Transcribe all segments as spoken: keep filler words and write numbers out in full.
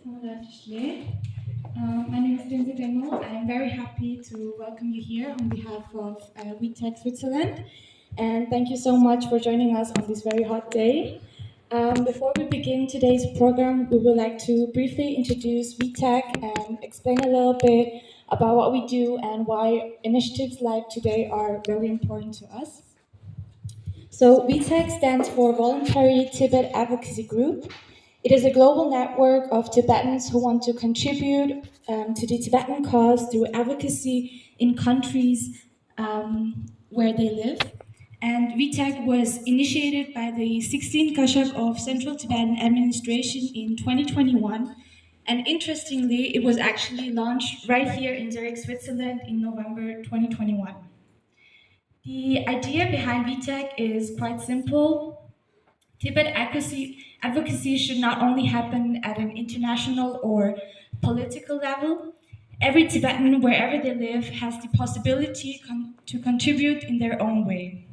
Mola Tishle. Um, my name is Lindsay Demo. I am very happy to welcome you here on behalf of uh, WeTech Switzerland. And thank you so much for joining us on this very hot day. Um, before we begin today's program, we would like to briefly introduce WeTech and explain a little bit about what we do and why initiatives like today are very important to us. So, WeTech stands for Voluntary Tibet Advocacy Group. It is a global network of Tibetans who want to contribute um, to the Tibetan cause through advocacy in countries um, where they live. And WeTech was initiated by the sixteenth Kashag of Central Tibetan Administration in twenty twenty-one. And interestingly, it was actually launched right here in Zurich, Switzerland in November twenty twenty-one. The idea behind WeTech is quite simple. Tibet advocacy, advocacy should not only happen at an international or political level. Every Tibetan, wherever they live, has the possibility con- to contribute in their own way.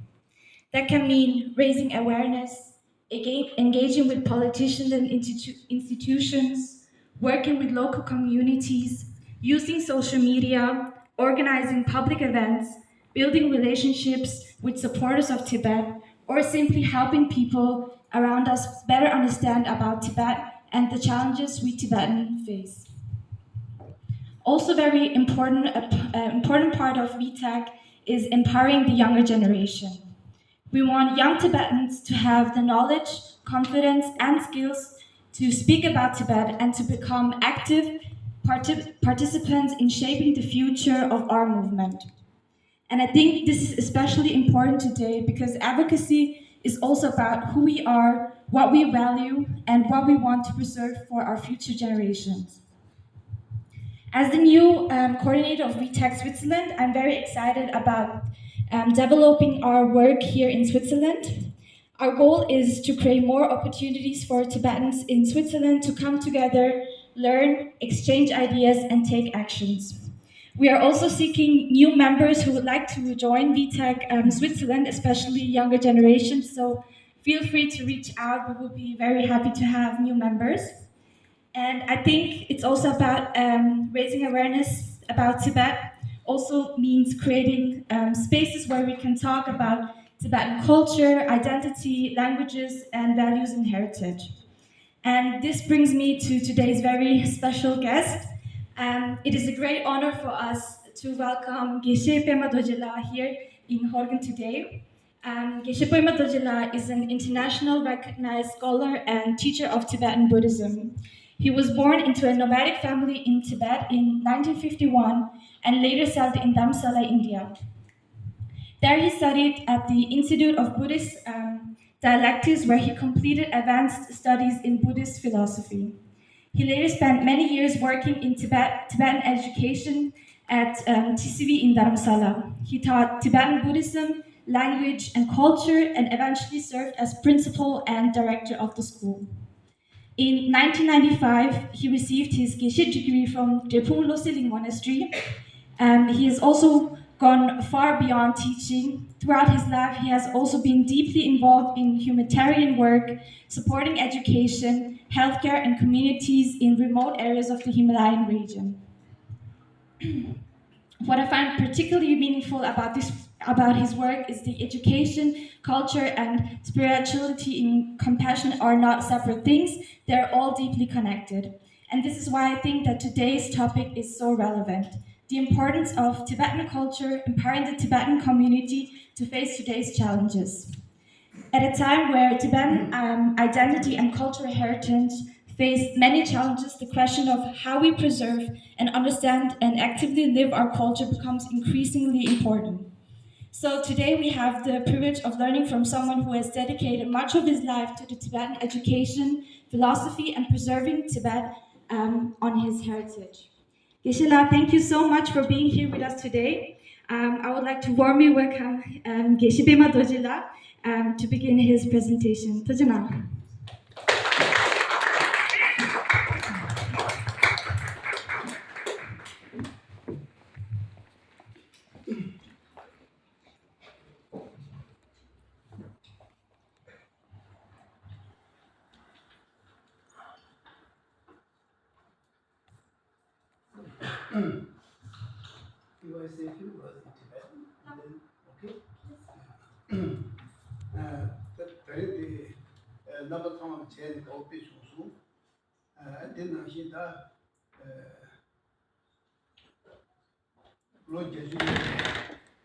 That can mean raising awareness, enga- engaging with politicians and institu- institutions, working with local communities, using social media, organizing public events, building relationships with supporters of Tibet, or simply helping people around us better understand about Tibet and the challenges we Tibetans face. Also, very important, uh, important part of WeTech is empowering the younger generation. We want young Tibetans to have the knowledge, confidence, and skills to speak about Tibet and to become active parti- participants in shaping the future of our movement. And I think this is especially important today because advocacy is also about who we are, what we value, and what we want to preserve for our future generations. As the new um, coordinator of WeTech Switzerland, I'm very excited about um, developing our work here in Switzerland. Our goal is to create more opportunities for Tibetans in Switzerland to come together, learn, exchange ideas, and take actions. We are also seeking new members who would like to join WeTech um, Switzerland, especially younger generations. So feel free to reach out. We will be very happy to have new members. And I think it's also about um, raising awareness about Tibet, also means creating um, spaces where we can talk about Tibetan culture, identity, languages, and values and heritage. And this brings me to today's very special guest. Um, it is a great honor for us to welcome Geshe Pema Dorje La here in Horgen today. Um, Geshe Pema Dorje La is an international recognized scholar and teacher of Tibetan Buddhism. He was born into a nomadic family in Tibet in nineteen fifty-one and later settled in Dharamsala, India. There he studied at the Institute of Buddhist um, Dialectics, where he completed advanced studies in Buddhist philosophy. He later spent many years working in Tibet, Tibetan education at um, T C V in Dharamsala. He taught Tibetan Buddhism, language, and culture, and eventually served as principal and director of the school. In nineteen ninety-five, he received his Geshe degree from Drepung Loseling Monastery. Um, he has also gone far beyond teaching. Throughout his life, he has also been deeply involved in humanitarian work, supporting education, healthcare, and communities in remote areas of the Himalayan region. What I find particularly meaningful about this about his work is the education, culture, and spirituality in compassion are not separate things. They're all deeply connected. And this is why I think that today's topic is so relevant. The importance of Tibetan culture empowering the Tibetan community to face today's challenges. At a time where Tibetan um, identity and cultural heritage face many challenges, the question of how we preserve and understand and actively live our culture becomes increasingly important. So today we have the privilege of learning from someone who has dedicated much of his life to the Tibetan education, philosophy, and preserving Tibet um, on his heritage. Geshe La, thank you so much for being here with us today. Um, I would like to warmly welcome um, Geshe Pema Dorje La um, to begin his presentation. Dorje La. P Y C Q was in Tibet, and then, okay. ཨ། ད་ད་རེས་དེ་ཨ་རྣམ་པ་ཚང་མ་མཇལ་ནས་དགའ་བོ་དཔེ་བྱུང་སོང་། ཨ། དེ་ནང་བཞིན་ད་ཨ་ལོ་བརྒྱད་ཅུ་ཡོད་པའི་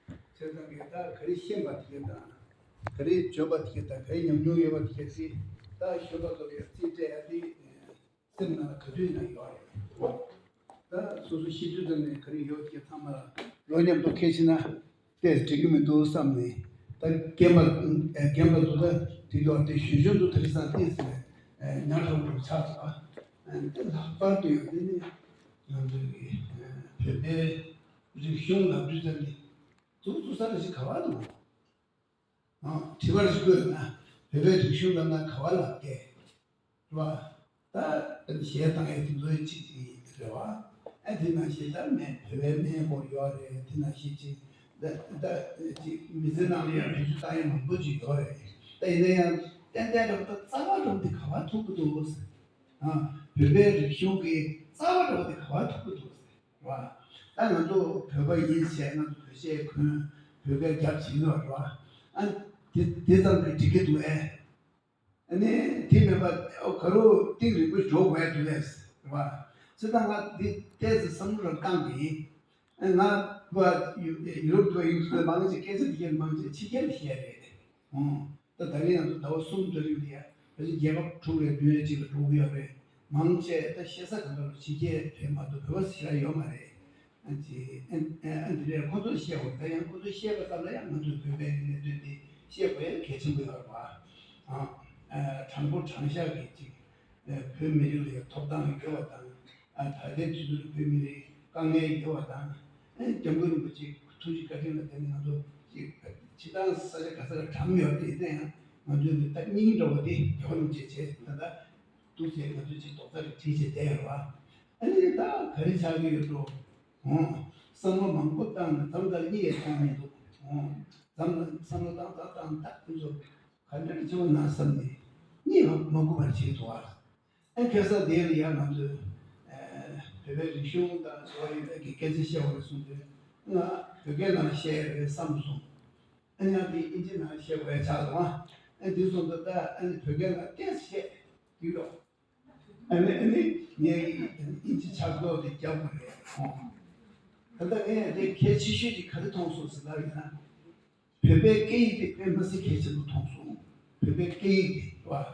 བྱས་ཙང་གི་ད་ག་རེ་ཤེས་པ་དེ་ག་དང་། ག་རེ་བརྗོད་པ་དེ་ག་དང་། ག་རེ་ཉམས་མྱོང་ཡོད་པ་དེ་ག་ཚིག་ད་ཤོད་པ་ཚོ་ལ་རྩིས་སྤྲད་ཡ་དེ་སེམས་ནང་ལ་ག་དུས་ན་ཡོད་རེད། ད་སོ་སོ་ཤེས་ཚོད་དང་ནས་ག་རེ་ཡོད་ཀྱི་ཚང་མ་ལོ་མཉམ་དུ་ཁས་ཕྱིན་ན་ཏོག་ཙམ་འགྲིག་གི་མི་འདུག་བསམ་ནས། ད་རྒན་པ་རྒན་པ་ཚོ་ད་དེ་ཡོད་དེ་གཞོན་གཞོན་ཚོ་དེ་རིང་སང་ཏོག་ཙམ་ཉག་ཕྲ་བོ་ཆགས་སོང་། ཨ། དེ་ལྷག་པར་དུ་ཡང་དེ་ནི་ང་ཚོའི་བོད་པའི་རིག་གཞུང་ལབ་དུས་ཙམ་ནས་འཛུགས་འཛུགས་ས་ར་ཞིག་ག་བ་འདུག་ཨ། དྲི་བར་ཞུ་དགོས་ན་བོད་པའི་རིག་གཞུང་ལབ་ན་ག་བ་ལབ་ཀྱི་རེད་བ། ད་གཞས་བཏང་ཡས་དེ་ཚོའི་གཅིག་གཅིག་རེད་བ། ཨ། དེ་ནང་བཞིན་ད་སྨན་བོད་པའི་སྨན་སྐོར་ཡོད་རེད། དེ་ནང་བཞིན་གཅིག་ད་ད་གཅིག་མི་ཚེ་ནང་ལ་ཡང་བེད་སྤྱོད་བཏང་ཡས་མང་པོ་ཅིག་ཡོད་རེད། ད་ཡིན་ན་ཡང་ཏན་ཏན་རེད་བ། ད་རྩ་བ་འགྲོ་འདི་ག་བ་ཐུག་གི་འདུག་ཟེར། ཨ། བོད་པའི་རིག་གཞུང་གི་རྩ་བ་འགྲོ་འདི་ག་བ་ཐུག་གི་འདུག་ཟེར། རེད་བ། ད་ང་ཚོ་བོད་པ་ཡིན་བྱས་ང་ཚོ་བོད་ཆས་གོན། བོད་སྐད་རྒྱབ་བྱེད་ཀྱི་ཡོད་རེད་བ། ཨ། དེ་དེ་ཙམ་གྱིས་འགྲིག་གི་འདུག་ཨེ། ཨ་ནི་དེ་མིན་པ་ཨོ་ག་རུ་གཏིང་རིང་པོ་འཇོག་དགོས་འདུག་ཨེ་ཟེར་བ། ཚེ་ད་ང་འདི་ཏོག་ཙམ་བསམ་བློ་རང་བཏང་གི་ཡིན། ཨ། ང་བ་ཡུ་ཡུ་རོབ་དུ་ཡིན་ཚུལ་མང་ཆེ་སྐད་ཆ་དེ་གས་མང་ཆེ་ཕྱི་རྒྱལ་བཤད་རེད། ཨོ། ད་ད་རིང་ང་ཚོ་ཟླ་བ་གསུམ་དུ་རིང་ལ་ཡ་ཕལ་ཆེར་རྒྱལ་ཁབ་དྲུག་ལས་བདུན་ལས་གཅིག་ལ་འགྲོ་གི་ཡོད་རེད། མང་ཆེ་ད་བཤད་ས་གང་ག་ལ་ཕྱི་རྒྱལ་བས་མ་གཏོགས་བོད་པ་ཞེ་དྲག་ཡོད་མ་རེད། ཨ་ཅེ། ཨ་ཨ་འདི་རེད། ཁོ་ཚོར་བཤད་འོ། ད་ཡང་ཁོ་ཚོར་བཤད་པ་ཙམ་ལ་ཡང་ང་ཚོས་བོད་པའི་གནད་དོན་འདི་བཤད་དགོས་ཡ་གལ་ཆེན་པོ་ཡོད་རེད་བ། ཨ། དྲང་པོ་དྲང་བཞག་གི་ཅིག་ཨ། བོད་མི་རིགས་ལ་ཡང་ཐོབ་ཐང་ཡོད་པ་དང་། ཨ། ད་ལྟའི་དུས་ཚོད་ལ་བོད་མི་རིགས་དཀའ་ངལ་ཡོད་པ་དང་། ཨ། སྐྱབས་མགོན་རིན་པོ་ཆེ་ཐུགས་རྗེ་བཀའ་དྲིན་ལ་བརྟེན་ནས་ང་ཚོ་ཅིག་ཕྱི་ཐང་ས་ཆ་ག་ས་ལ་གྲམ་ཡོད་དེ། དེ་ཡང་ང་ཚོའི་ད་སྙིང་འདྲ་བོ་དེ་རྒྱལ་བ་རིན་པོ་ཆེ་བྱས་ད་ལྟ་འདུག་ཟེར། ང་ཚོས་ཅིག་རྡོག་རྩ་རེ་བྲིས་བྱས་བསྡད་ཡོད་རེད་བ། ཨ་ནི་ད་ག་རེ་ཆགས་ཀྱི་ཡོད་འགྲོ། འོ། བསམ་བློ་མང་པོ་བཏང་ནས་མཚམས་མཚམས་གཉིད་ཡང་ཁུག་མི་འདུག་འོ། མཚམས་མཚམས་བསམ་བློ་བཏང་བཏང་བཏང་བཏང་ཁོ་ཚོ་ག་འདྲ་བྱུང་ན་བསམ་ནས་གཉིད་མ་མ་ཁུག་པར་བྱེད་འདུག་ཨ། ཨ། ཁ་སང་དེ་ལ་ཡང་ང་ཚོས་ཨ་བོད་པའི་རིག་གཞུང་དང་འབྲེལ་བ་ཡོད་པའི་གི་སྐད་ཆ་བཤད་པ་རེད་གསུངས་དུས། ང་བོད་སྐད་ནང་བཤད་ཡ་རེད་བསམ་སོང་། ཨ། ཡང་དེ་ཨིན་ཇི་ནང་བཤད་དགོས་ཡ་ཆགས་སོང་ཨ། ཨ། དེ་སོང་ཙང་ད་ཨ་ནི་བོད་སྐད་ནང་ཏོག་ཙམ་བཤད་དུས་ལོ། ཨ་ནི་ཨ་ནི་ངས་ཨིན་ཇི་ཕྱག་རྡོག་དེ་རྒྱབ་དགོས་རེད། ད་ལྟ་ངས་དེ་གལ་ཆེ་ཤོས་ཅིག་ག་རེ་མཐོང་སོང་ཟེར་ལབ་ཡིན་ན། བོད་པའི་སྐད་ཡིག་དེ་དཔེ་མི་སྲིད་གལ་ཆེན་པོ་མཐོང་སོང་། བོད་པའི་སྐད་ཡིག་དེ་བ།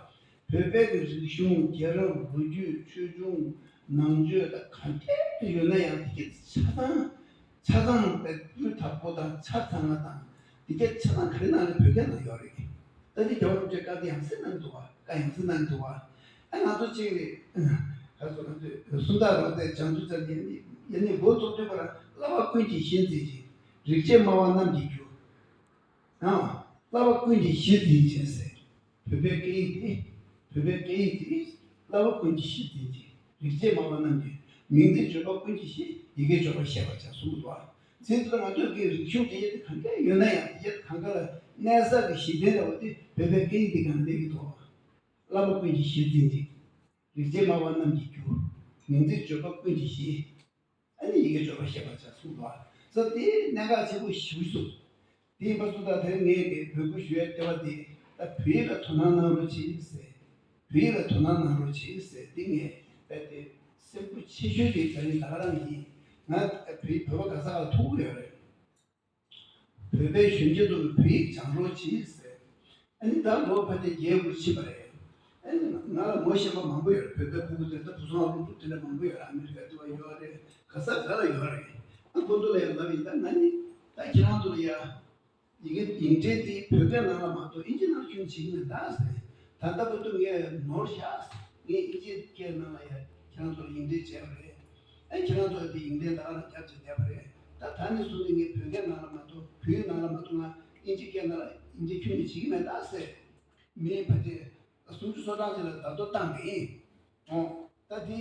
བོད་པའི་གི་རིག་གཞུང་། རྒྱལ་རབས། ལོ་རྒྱུས། ཆོས་འབྱུང་། ནང་ཆོས་དང་ག་འདྲ་ཡོད་ན་ཡང་དེ་གའི་ཆ་ཚང་། ཆ་ཚང་བའི་སྤུས་དག་པོ་དང་ཆ་ཚང་བ་དང་། དེ་གའི་ཆ་ཚང་ག་རེ་ནང་ལ་བོད་སྐད་ནང་ཡོད་རེད། ད་དེ་རྒྱལ་བ་རིན་པོ་ཆེ་བཀའ་དེ་ཡང་སེ་གནང་འདུག་བ། བཀའ་ཡང་སེ་གནང་འདུག་བ། ཨ། ང་ཚོ་གཅིག་རེད། ག་ཚོད་ང་ཚོས་སུམ་རྟགས་རང་བཙན་སྦྱང་དུས་ཙམ་ཡིན་ནི་ཡིན་ནི་འགོ་བཙུགས་དུས་པར་བསླབ་པ་ཀུན་གྱི་གཞི་འཛིན་ཅིང་། རིག་བྱེད་སྨྲ་བ་རྣམས་ཀྱི་རྒྱུ། ཨ། བསླབ་པ་ཀུན་གྱི་གཞི་འཛིན་ཅིང་ཟེར། བོད་པའི་སྐད་ཡིག་དེ། བོད་པའི་སྐད་ཡིག་དེ་བསླབ་པ་ཀུན་གྱི་གཞི་འཛིན་ཅིང་། རིག་བྱེད་སྨྲ་བ་རྣམས་ཀྱི། མིང་ཚིག་བརྗོད་པ་ཀུན་གྱི་གཞི། ཡི་གེ་བརྗོད་པ་ཤེས་པར་བྱ་གསུངས་འདུག་བ། ཚིག་དེ་ལ་ང་ཚོས་ཀྱི་རིག་གཞུང་དེ་ཡི་གང་ག་ཡོད་ན་ཡང་དེ་ཡི་གང་ག་ལ་གནས་ས་གི་གཞི་རྟེན་འདྲ་བོ་དེ་བོད་པའི་སྐད་ཡིག་དེ་གང་ལས་ཀྱི་ཐོག་བསླབ་པ་ཀུན་གྱི་གཞི་འཛིན་ཅིང་། རིག་བྱེད་སྨྲ་བ་རྣམས་ཀྱི་རྒྱུ། མིང་ཚིག་བརྗོད་པ་ཀུན་གྱི་གཞི། ཨ་ནི་ཡི་གེ་བརྗོད་པ་ཤེས་པར་བྱ་གསུངས་པ། ས་དེའི་གནད་འགག་ཆེན་པོ་ཞེ་པོ་ཞིག་འདུག་དེ་ཡིན་པ་སོང་ཙང་དེ་རིང་ངས་ཀྱི་འབོད་སྐུལ་ཞུ་ཡའི་ལྟེ་བ་དེ་ད་བོད་ཡིག་ལ་དོ་སྣང་གནང་རོགས་གྱིས་ཟེར། བོད་ཡིག་ལ་དོ་སྣང་གནང་རོགས་གྱིས་ཟེར། དེ་ངས་རྦད་དེ་སེམས་ཁུར་ཆེ་ཤོས་དེ་ད་རིང་ད་ག་རང་ཡིན། ང་བོད་ཡིག་བོད་པ་ག་ས་ག་ལ་ཐུག་གི་ཡོད་རེད། བོད་པའི་གཞོན་སྐྱེས་ཚོ་གིས་བོད་ཡིག་སྦྱང་རོགས་གྱིས་ཟེར། ཨ་ནི་ད་ལོ་ཕལ་ཆེར་བརྒྱད་དགུ་ཕྱིན་པ་རེད། ཨ་ནི་ང་ལ་ངོ་ཤེས་པ་མང་པོ་ཡོད་རེད། བོད་པའི་སྤུ་གུ་དེ་འདྲ། བུ་ཚང་སློབ་ཕྲུག་དེ་འདྲ་མང་པོ་ཡོད་རེད། ཨ་མི་རི་ཀ་དེ་བ་ཡོད་རེད། ག་ས་ག་ལ་ཡོད་རེད། ཨ། ཁོ་ཚོ་ལ་ཡང་ལབ་ཡིན། ད་ང་ནི་ད་ཁྱེད་རང་ཚོ་ལ་ཡ་ཡི་གེ་ཡིག་འབྲེལ་དེ་བོད་སྐད་ནང་ལ་མ་གཏོགས་ཨིན་ཇི་ནང་ཁྱོན་བྱེད་ཀྱི་མེད་ད་ཟེར། ད་ལྟ་བར་དུ་ངས་ནོར་བཞག་ངས་ཨིན་ཇི་སྐད་ནང་ལ་ཡ་ཁྱེད་རང་ཚོར་ཡིག་འབྲེལ་བྱས་པ་རེད། ཨ། ཁྱེད་རང་ཚོ་དེ་ཡིག་འབྲེལ་ད་ག་རང་རྒྱབ་བྱས་བསྡད་པ་རེད། ད་ད་ནས་བཟུང་སྟེ་ངས་བོད་སྐད་ནང་ལ་མ་གཏོགས། བོད་ཡིག་ནང་ལ་མ་གཏོགས་ང་ཨིན་ཇི་སྐད་ནང་ལ་ཡིག་འབྲེལ་ཁྱོན་ནས་བྱེད་ཀྱི་མེད་ད་ཟེར། མི་ཕལ་ཆེར་སུམ་ཅུ་སོ་གྲངས་ཅིག་ལ་བརྡ་ཐོ་བཏང་གི་ཡིན། ཨོ། ད་དེ་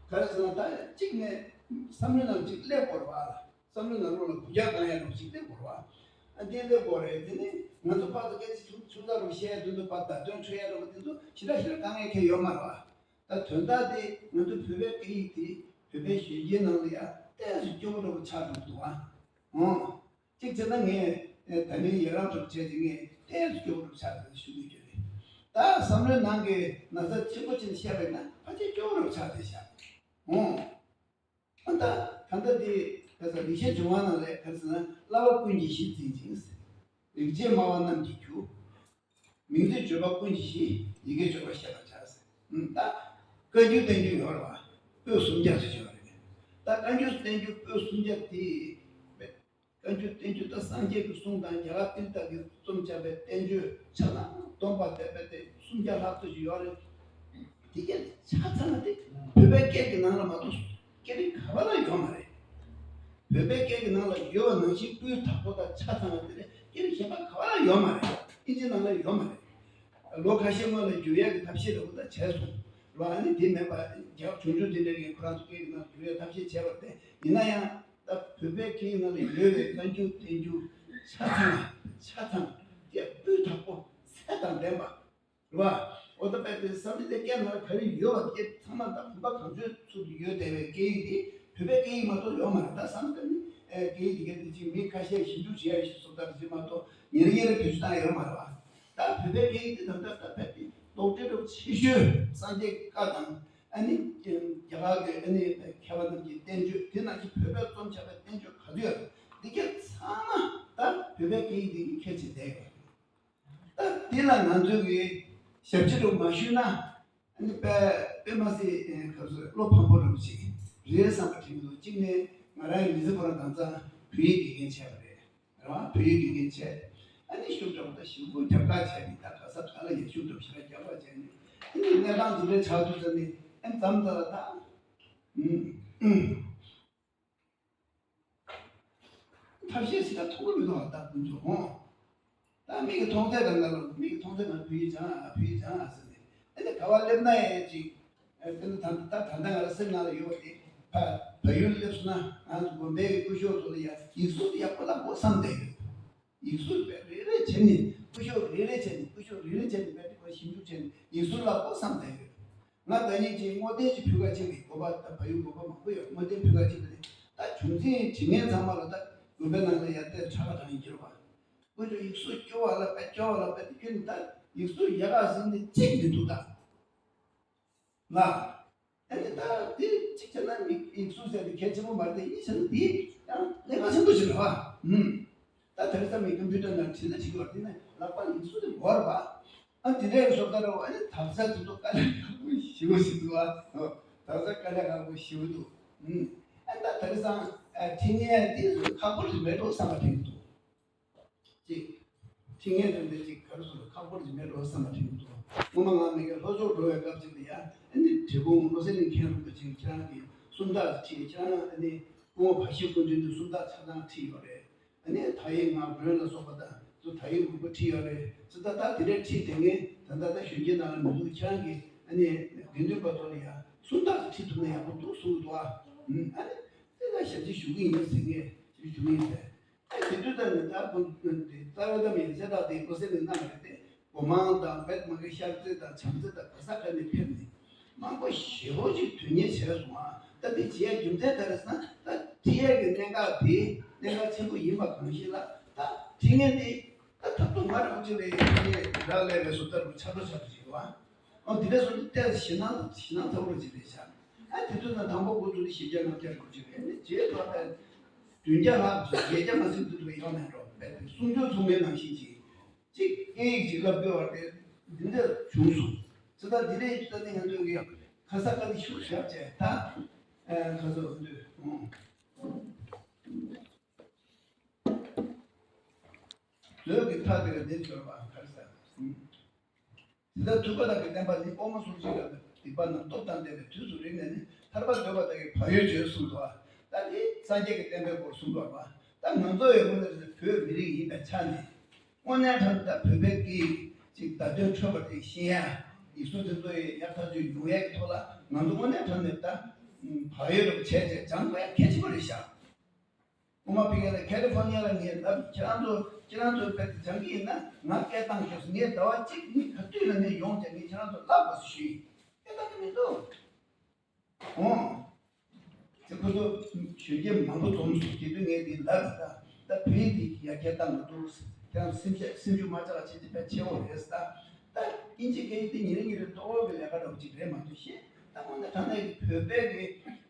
ག་རེ་ཟེར་ན། ད་གཅིག་ནས་བསམ་བློའི་ནང་གཅིག་སླེབས་དགོས་རེད་བ། བསམ་བློའི་ནང་ལོགས་ལ་འགུལ་རྒྱག་བཏང་ཡ་རོགས་གཅིག་སླེབས་དགོས་རེད་བ། ཨ། དེ་སླེབས་དགོས་རེད། དེ་ནི་ང་ཚོ་པར་དུ་སྐད་ཆ་ཆུང་ཆུང་ཙག་རུ་བཤད་ཡ་དོན་དུ་པར་བརྡ་དོན་འཕྲོད་ཡ་རོགས་དེ་ཚོ་ཞེ་དྲག་ཞེ་དྲག་དཀའ་ངལ་གང་ཡང་ཡོད་མ་རེད་བ། ད་དོན་དག་དེ་ང་ཚོ་བོད་པའི་སྐད་ཡིག་དེ་ བོད་པའི་གཞོན་སྐྱེས་ནང་ལ་ཡང་ཏོག་ཙམ་སྐྱོ་པོ་འདྲ་པོ་ཆགས་འགྲོ་འདུག་ཨ། འོ། གཅིག་བྱས་ན་ངས་ད་ནི་ཡི་རངས་འདྲ་པོ་བྱས་ཏེ་ངས་ཏོག་ཙམ་སྐྱོ་པོ་འདྲ་པོ་ཆགས་འདུག་ཞུ་གི་ཡོད་རེད། ད་བསམ་བློའི་ནང་གི་ན་ཚ་ཆེན་པོ་ཅིག་བཤད་པ་ཡིན་ན་ཕལ་ཆེར་སྐྱོ་པོ་འདྲ་པོ་ཆགས་བསྡད་ཤག་འོ། ཨ་ད་ད་ལྟ་དེ་ག་ས་ལེགས་བཤད་ལྗོན་དབང་ནང་ལ་ག་རེ་ཟེར་ན། བསླབ་པ་ཀུན་གྱི་གཞི་འཛིན་ཅིང་། རིག་བྱེད་སྨྲ་བ་རྣམས་ཀྱི་རྒྱུ། མིང་མཛོད་བརྗོད་པ་ཀུན་གྱི་གཞི། ཡི་གེ་བརྗོད་པ་བཤད་པར་བྱ་ཟེར། ཨུམ། ད་བཀའ་འགྱུར་བསྟན་འགྱུར་ཡོད་རེད་བ། པོད་སུམ་བརྒྱ་ཙམ་ཡོད་རེད། ད་བཀའ་འགྱུར་བསྟན་འགྱུར་པོད་སུམ་བརྒྱ་དེ། བཀའ་འགྱུར་བསྟན་འགྱུར་ད་སངས་རྒྱས་ཀྱི་གསུང་དང་རྒྱ་གར་ཏིར་ཐ་གིས་རྩོམ་བྱས་པའི་བསྟན་བཅོས་ཆ་ཚང་སྡོམ་པ་དེ་བས་ཏེ་སུམ་བརྒྱ་ལྷག་ཙམ་ཞིག་ཡོད་རེད། དེ་གས་ཆ་ཚང་དེ་བོད་པའི་སྐད་ཀྱི་ནང་ལ་མ་གཏོགས་སྐད་རིགས་ག་པ་ལ་ཡོད་མ་རེད། བོད་པའི་སྐད་ཀྱི་ནང་ལ་ཡོད་པ་ནང་བཞིན་སྤུས་དག་པོ་དང་ཆ་ཚང་བ་དེ་ལས་སྐད་རིགས་གཞན་པ་ག་པ་ལ་ཡོད་མ་རེད། ཨིན་ཇི་ནང་ལ་ཡོད་མ་རེད། ལོ་ཁ་ཤས་སྔོན་ལ་བསྒྱུར་ཡག་གི་ཐབས་ཤེས་འདྲ་པོ་ད་བྱས་སོང་། ལོ་ཨ་ནི་དེ་མེད་པ་རྒྱ་ཆུང་ཆུང་དེ་འདྲ་གིས་ཁོ་རང་ཚོ་སྐད་ཀྱི་ནང་བསྒྱུར་ཡག་ཐབས་ཤེས་བྱས་པ་རེད། ཡིན་ན་ཡང་ད་བོད་པའི་སྐད་ཡིག་ནང་ལ་ཡོད་པའི་བཀའ་འགྱུར་བསྟན་འགྱུར་ཆ་ཚང་ཆ་ཚང་དེ་སྤུས་དག་པོ་ཚད་དང་ལྡན་པ། རེད་བ། འོ་ད་དཔེ་དེ་སམ་སྐྲི་དེ་སྐད་ནང་ལ་ག་རེ་ཡོད་པ་དེ་ཚང་མ་ད་བུམ་པ་གང་བྱོའི་ཚུལ་དུ་ཡོད་བསྡད་པའི་སྐད་ཡིག་དེ་བོད་པའི་སྐད་ཡིག་མ་གཏོགས་ཡོད་མ་རེད། ད་སམ་སྐྲི་ནི་སྐད་ཡིག་དེ་ག་དེ་ཅིག་མི་ཁ་ཤས་ཞིབ་འཇུག་བྱེད་ཡ་ཞིག་བཟོ་ལྟ་ཞིག་མ་གཏོགས་ཉིན་རེ་ཉིན་རེ་བེད་སྤྱོད་བཏང་ཡ་ཡོད་མ་རེད་བ། ད་བོད་པའི་སྐད་ཡིག་དེ་ད་ལྟ་ད་དཔེ་དེ་རྡོག་ཁྲེས་འདྲ་པོ་ཆེ་ཤོས་སངས་རྒྱས་བཀའ་དང་ཨ་ནི་རྒྱ་གར་གྱི་ཨ་ནི་མཁས་པ་རྣམས་ཀྱི་བསྟན་བཅོས་དེ་ནང་བཞིན་བོད་པས་རྩོམ་བྱས་པའི་བསྟན་བཅོས་ག་ཚོད་ཡོད་རེད། འདི་ག་ཚང་མ་ད་བོད་པའི་སྐད་ཡིག་དེ་གིས་ཁྱེར་བྱས་བསྡད་ཡོད་རེད། ད་འདི་ལ་ང་ཚོའི་གི་ཞབས་ཕྱི་རུ་མ་ཞུས་ན། ཨ་ནི་དཔེ་དཔེ་མ་སྲིད་ཨེ་ག་ཚོད་བློ་ཕམ་པོ་འདྲ་པོ་ཅིག་རེད་བསམ་པ་དྲན་གྱི་འདུག་གཅིག་ནས་ང་རང་མི་ཚེ་ཁོ་རང་གང་ཚང་བོད་ཡིག་དགེ་རྒན་བྱས་པ་རེད། རེད་བ། བོད་ཡིག་དགེ་རྒན་བྱས། ཨ་ནི་ཤུགས་དྲག་པོ་ད་ཞེ་པོ་རྒྱབ་ཁ་བྱས་ནས་ད་ག་ས་ག་ལ་ཡང་ཤུགས་དྲག་པོ་ཞེ་དྲག་རྒྱབ་ཁ་བྱས་ནས་ཨ་ནི་གནས་སྟངས་འདི་འདྲ་ཆགས་དུས་ཙམ་ནས་ཨ་ནི་མཚམས་མཚམས་ལ་ད་ཨུམ་ཨུམ། ཐབས་ཤེས་ཞིག་ལ་ཐུག་གི་མི་འདུག་ད་ཀུན་སྤྱོད་ཧོ། ད་མིག་གིས་མཐོང་ཚད་གང་ག་ལ་མིག་གིས་མཐོང་ཚད་ང་བོད་ཡིག་སྦྱང་ཨ་བོད་ཡིག་སྦྱང་ཨ་ཟེར་ནས་ཨ་ནི་ག་བ་སླེབས་ན་ཡང་ཅིག་ཨ་ནི་ད་ད་ད་ང་རང་སེམས་ནང་ལ་ཡོད་པ་དེ་ཕ་བལ་ཡུལ་སླེབས་སོང་ན་ང་ཚོ་དགོན་པའི་སྐུ་ཞབས་ཚོ་ལ་ཡ་ཡིག་གཟུགས་དེ་ཡག་པོ་བསླབ་དགོས་བསམ་བསྡད་ཡོད། ཡིག་གཟུགས་དཔེ་རེ་རེ་བྱས་ནས་སྐུ་ཞབས་རེ་རེ་བྱས་ནས་སྐུ་ཞབས་རེ་རེ་བྱས་ནས་དཔེ་དེ་ཁོ་ཞིབ་འཇུག་བྱས་ནས་ཡིག་གཟུགས་བསླབ་དགོས་བསམ་བསྡད་ཡོད། ང་ད་ཉིད་ཀྱིས་བསྔོ་རྟེན་གྱི་ཕུལ་ཁ་ཕྱིན་པའི་དགོན་པ་དང་བལ་ཡུལ་དགོན་པ་མང་པོ་ཡོད། བསྔོ་རྟེན་ཕུལ་ཁ་ཕྱིན་པ་དེ་ད་བྱུང་འཛིན་དྲི་ངན་ཚང་མ་ལ་ད་དགོན་པའི་ནང་ལ་ཡར་ཏེ་ཁྲ་ཁ་དྲང་ཡིན་གྱུར་བ། ཁོ་ཚོ་ཡིག་གཟུགས་སྐྱོ་བ་ལ་དཔེ་སྐྱོ་བ་ལ་དཔེ་དེ་ཁྱོད་ནི་ད་ཡིག་གཟུགས་ཡག་ག་ཟིན་ནི་གཅིག་མི་འདུག་ད། ལ། ཨ་ནི་ད་དེ་གཅིག་བྱས་ན་མི་ཡིག་གཟུགས་ཟེར་དེ་གལ་ཆེན་པོ་མ་རེད་དེ་གཉིས་བྱས་ན་དེ་ཡང་གནད་འགག་ཆེན་པོ་ཞིག་རེད་བ། ཨུམ། ད་དེ་རིང་སང་མི་ཀམ་པུ་ཊར་ནང་བྲིས་ན་བྲིས་ཀྱི་བ་དེ་ནི་ལག་པ་ཡིག་གཟུགས་དེ་འགོར་བ། ཨ་དེ་འདྲའི་བཟོ་ལྟ་རུ་ཨ་ནི་དག་ས་དེ་ཚོ་དཀའ་ལས་ཁག་པོ་ཞེ་པོ་ཞིག་འདུག་བ། དག་ས་དཀའ་ལས་ཁག་པོ་ཞེ་པོ་འདུག་ཨུམ། ཨ་ད་དེ་རིང་སང་ཨ་ཁྲིད་མཁན་དེ་ཚོ་ཁག་པོ་ཞིག་མེད་འགྲོ་བསམ་པ་དྲན་གྱི་འདུག་གཅིག་ཁྲིད་མཁན་དེ་འདྲ་གཅིག་ག་རེ་ཟེར་ཁག་པོ་ཞིག་མེད་འགྲོ་བསམ་པ་དྲན་གྱི་འདུག་སྔོན་མ་ང་མི་དགེ་ལྷོ་ཕྱོགས་འགྲོ་བའི་སྐབས་ཅིག་ལ་ཡ་ཨ་ནི་བྲིས་སྤུངས་བློ་གསལ་གླིང་མཁན་རིན་པོ་ཆེ་ཁྱེད་རང་གི་སུམ་རྟགས་ཁྲིད། ཁྱེད་རང་ཨ་ནི་སྐུ་ངོ་བ་ཞི་སྐུ་མདུན་དུ་སུམ་རྟགས་ཆ་ཚང་ཁྲིད་ཡོད་རེད། ཨ་ནི་དག་ཡིག་ངག་སྒྲོན་ལ་སོགས་པ་དང་ཚོ་དག་ཡིག་མང་པོ་ཁྲིད་ཡོད་རེད། ཙི་ད་ད་དེ་འདྲའི་ཁྲིད་དེ་ངས་ད་ལྟ་ད་གཞོན་སྐྱེས་ནང་ལ་མི་འདུག་ཁྱེད་རང་གི་ཨ་ནི་དགེ་འདུན་པ་ཚོ་ལ་ཡ་སུམ་རྟགས་ཁྲིད་ཐུབ་ན་ཡག་པོ་འདུག་གསུང་གི་འདུག་ཨ། ཨ་ནི་དེ་ལ་ཞབས་ཕྱི་ཞུ་གི་ཡིན་ཟེར་ངས་ཞབས་ཕྱི་ཞུ་གི་ཡིན་ཟེར། ཨ་དེ་དུས་ད་ནི་ད་ཁོང་དེ་རྩ་བའི་ད་མིན་གསལ་བསྒྲགས་དེ་ཁོ་སེམས་ནས་གནང་བ་རེད་དེ། སྒོ་མང་དང་བེད་མ་གི་ཤར་རྩེ་དང་བྱང་རྩེ་དང་ག་ས་ག་ནས་ཕེབས་ནས་མང་པོ་ཞེ་པོ་ཅིག་དོན་གཉེར་བྱས་སོང་ཨ། ད་དེ་བྱེད་ཡ་རྒྱུ་མཚན་ག་རེ་ཟེར་ན་ད་ཁྲིད་ཡས་ཀྱི་གནད་འགག་དེ་གནད་འགག་ཆེན་པོ་ཡིན་པ་གང་ཞིག་ལ་ད་ཁྲིད་མཁན་དེ་ད་ཐབས་སྡུག་མ་འདྲ་པོ་ཅིག་ལ་ཡིན་ནས་རག་ལས་པའི་བཟོ་ལྟ་བུ་ཆགས་འགྲོ་ཆགས་འགྲོ་བྱེད་འདུག་ཨ། ཨ་དེ་འདྲ་སོང་ཙང་ཏོག་ཙམ་ཞེད་སྣང་ཞེད་སྣང་ཚ་པོ་ཅིག་རེད་ཤག་ཨ་དེ་དུས་ན་དང་པོ་འགོ་བཙུགས་ནས་བཞི་བརྒྱ་ལྔ་བརྒྱ་འགྲོ་གི་རེད། ཨ་ནི་རྗེས་ལ་ཨ་བདུན་བརྒྱ་ལྷག་བརྒྱད་བརྒྱ་མ་ཟིན་དུས་ཡོང་མེད་འགྲོ་བས་སུམ་ཅུ་སོང་བའི་ནང་བཞིན་ཅིག་ཅིག་སྐད་ཡིག་ཅིག་བསླབ་དགོས་པ་དེ་འདི་འདྲ་བྱུང་སོང་། ཙི་ད་འདི་འདྲའི་ཙི་ད་ནི་ང་ཚོ་གི་ཁ་ས་ཁ་ནི་ཤུགས་བཞག་བྱས་ད་ཨ་ཁ་ས་ཁ་ཚོ་ཨ་འདུས་ཨོ། མཛོད་ཀྱི་མཐའ་དེར་འདིར་འབྱོར་བ་གར་ཟེར། དེ་ལྟར་ཐུབ་པ་དང་གི་བསྟན་པ་ནི། དབུ་མ་སོགས་བཞི་ལ་སྡིག་པ་རྣམས་སྟོབས་དང་ལྡན་པའི་དུས་སུ་རིག་ནས་ནི། ཐར་པ་འདོད་པ་དག་གིས་བག་ཡོད་བྱོས་གསུངས་འདུག་ད་འདི་སངས་རྒྱས་ཀྱི་བསྟན་པའི་སྐོར་གསུངས་པ་རེད་བ། ད་ང་ཚོ་ཡི་དངོས་གནས་བོད་མི་རིགས་ཡིན་པའི་ཆ་ནས་དངོས་གནས་དྲང་ད་བོད་པའི་སྐད་ཅིག་བརྡ་དོན་འཕྲོད་པ་དེ་ཤེས་ཡ། ཡིག་གཟུགས་དེ་ཚོ་ཡི་ཡག་ཐག་ཆོད་ཡོང་ཡ་གི་ཐོག་ལ་ང་ཚོ་དངོས་གནས་དྲང་ནས་ད་བག་ཡོད་རུ་བྱས་བྱས་སྦྱང་དགོས་ཡ་གལ་ཆེན་པོ་རེད་ཤག་དབུ་མ་པི་ཀ་ལ་ཁ་ལི་ཧྥོར་ནི་ཡ་ལ་ངས་ད་ཁྱེད་རང་ཚོ་ཁྱེད་རང་ཚོ་དཔེ་དེ་སྦྱང་གི་ཡིན་ན་ང་སྐད་བཏང་ཤོག་ཟེར། ངས་ཟླ་བ་གཅིག་ནི་ག་དུས་ལ་ངས་ཡོང་བྱས་ངས་ཁྱེད་རང་ཚོ་བསླབ་དགོས་ཟེར་ཞུས་ཡིན། སྐད་བཏང་གི་མི་འདུག་འོང་། ཁོ་ཚོ་གཞོན་སྐྱེས་མང་པོ་འཛོམས་སོང་། དེ་དུས་ངས་འདི་ལབ་རེད་ད། ད་བོད་ཡིག་འདི་ཡར་རྒྱས་བཏང་མ་འདུག་ཁྱེད་རང་སེམས་ཤུགས་སེམས་ཤུགས་མ་ཆག་བྱེད་ཀྱི་དཔེ་ཆེ་བོ་རེད་ད། ད་ཨིན་ཇི་སྐད་ཡིག་འདི་ཉིན་རེ་ཉིན་རེ་གཏོར་བའི་ལས་ཀ་འདྲ་བོ་ཅིག་རེད་མ་གཏོགས་ཤེས། ད་དངོས་གནས་དྲང་གནས་ཀྱི་བོད་པའི་གི་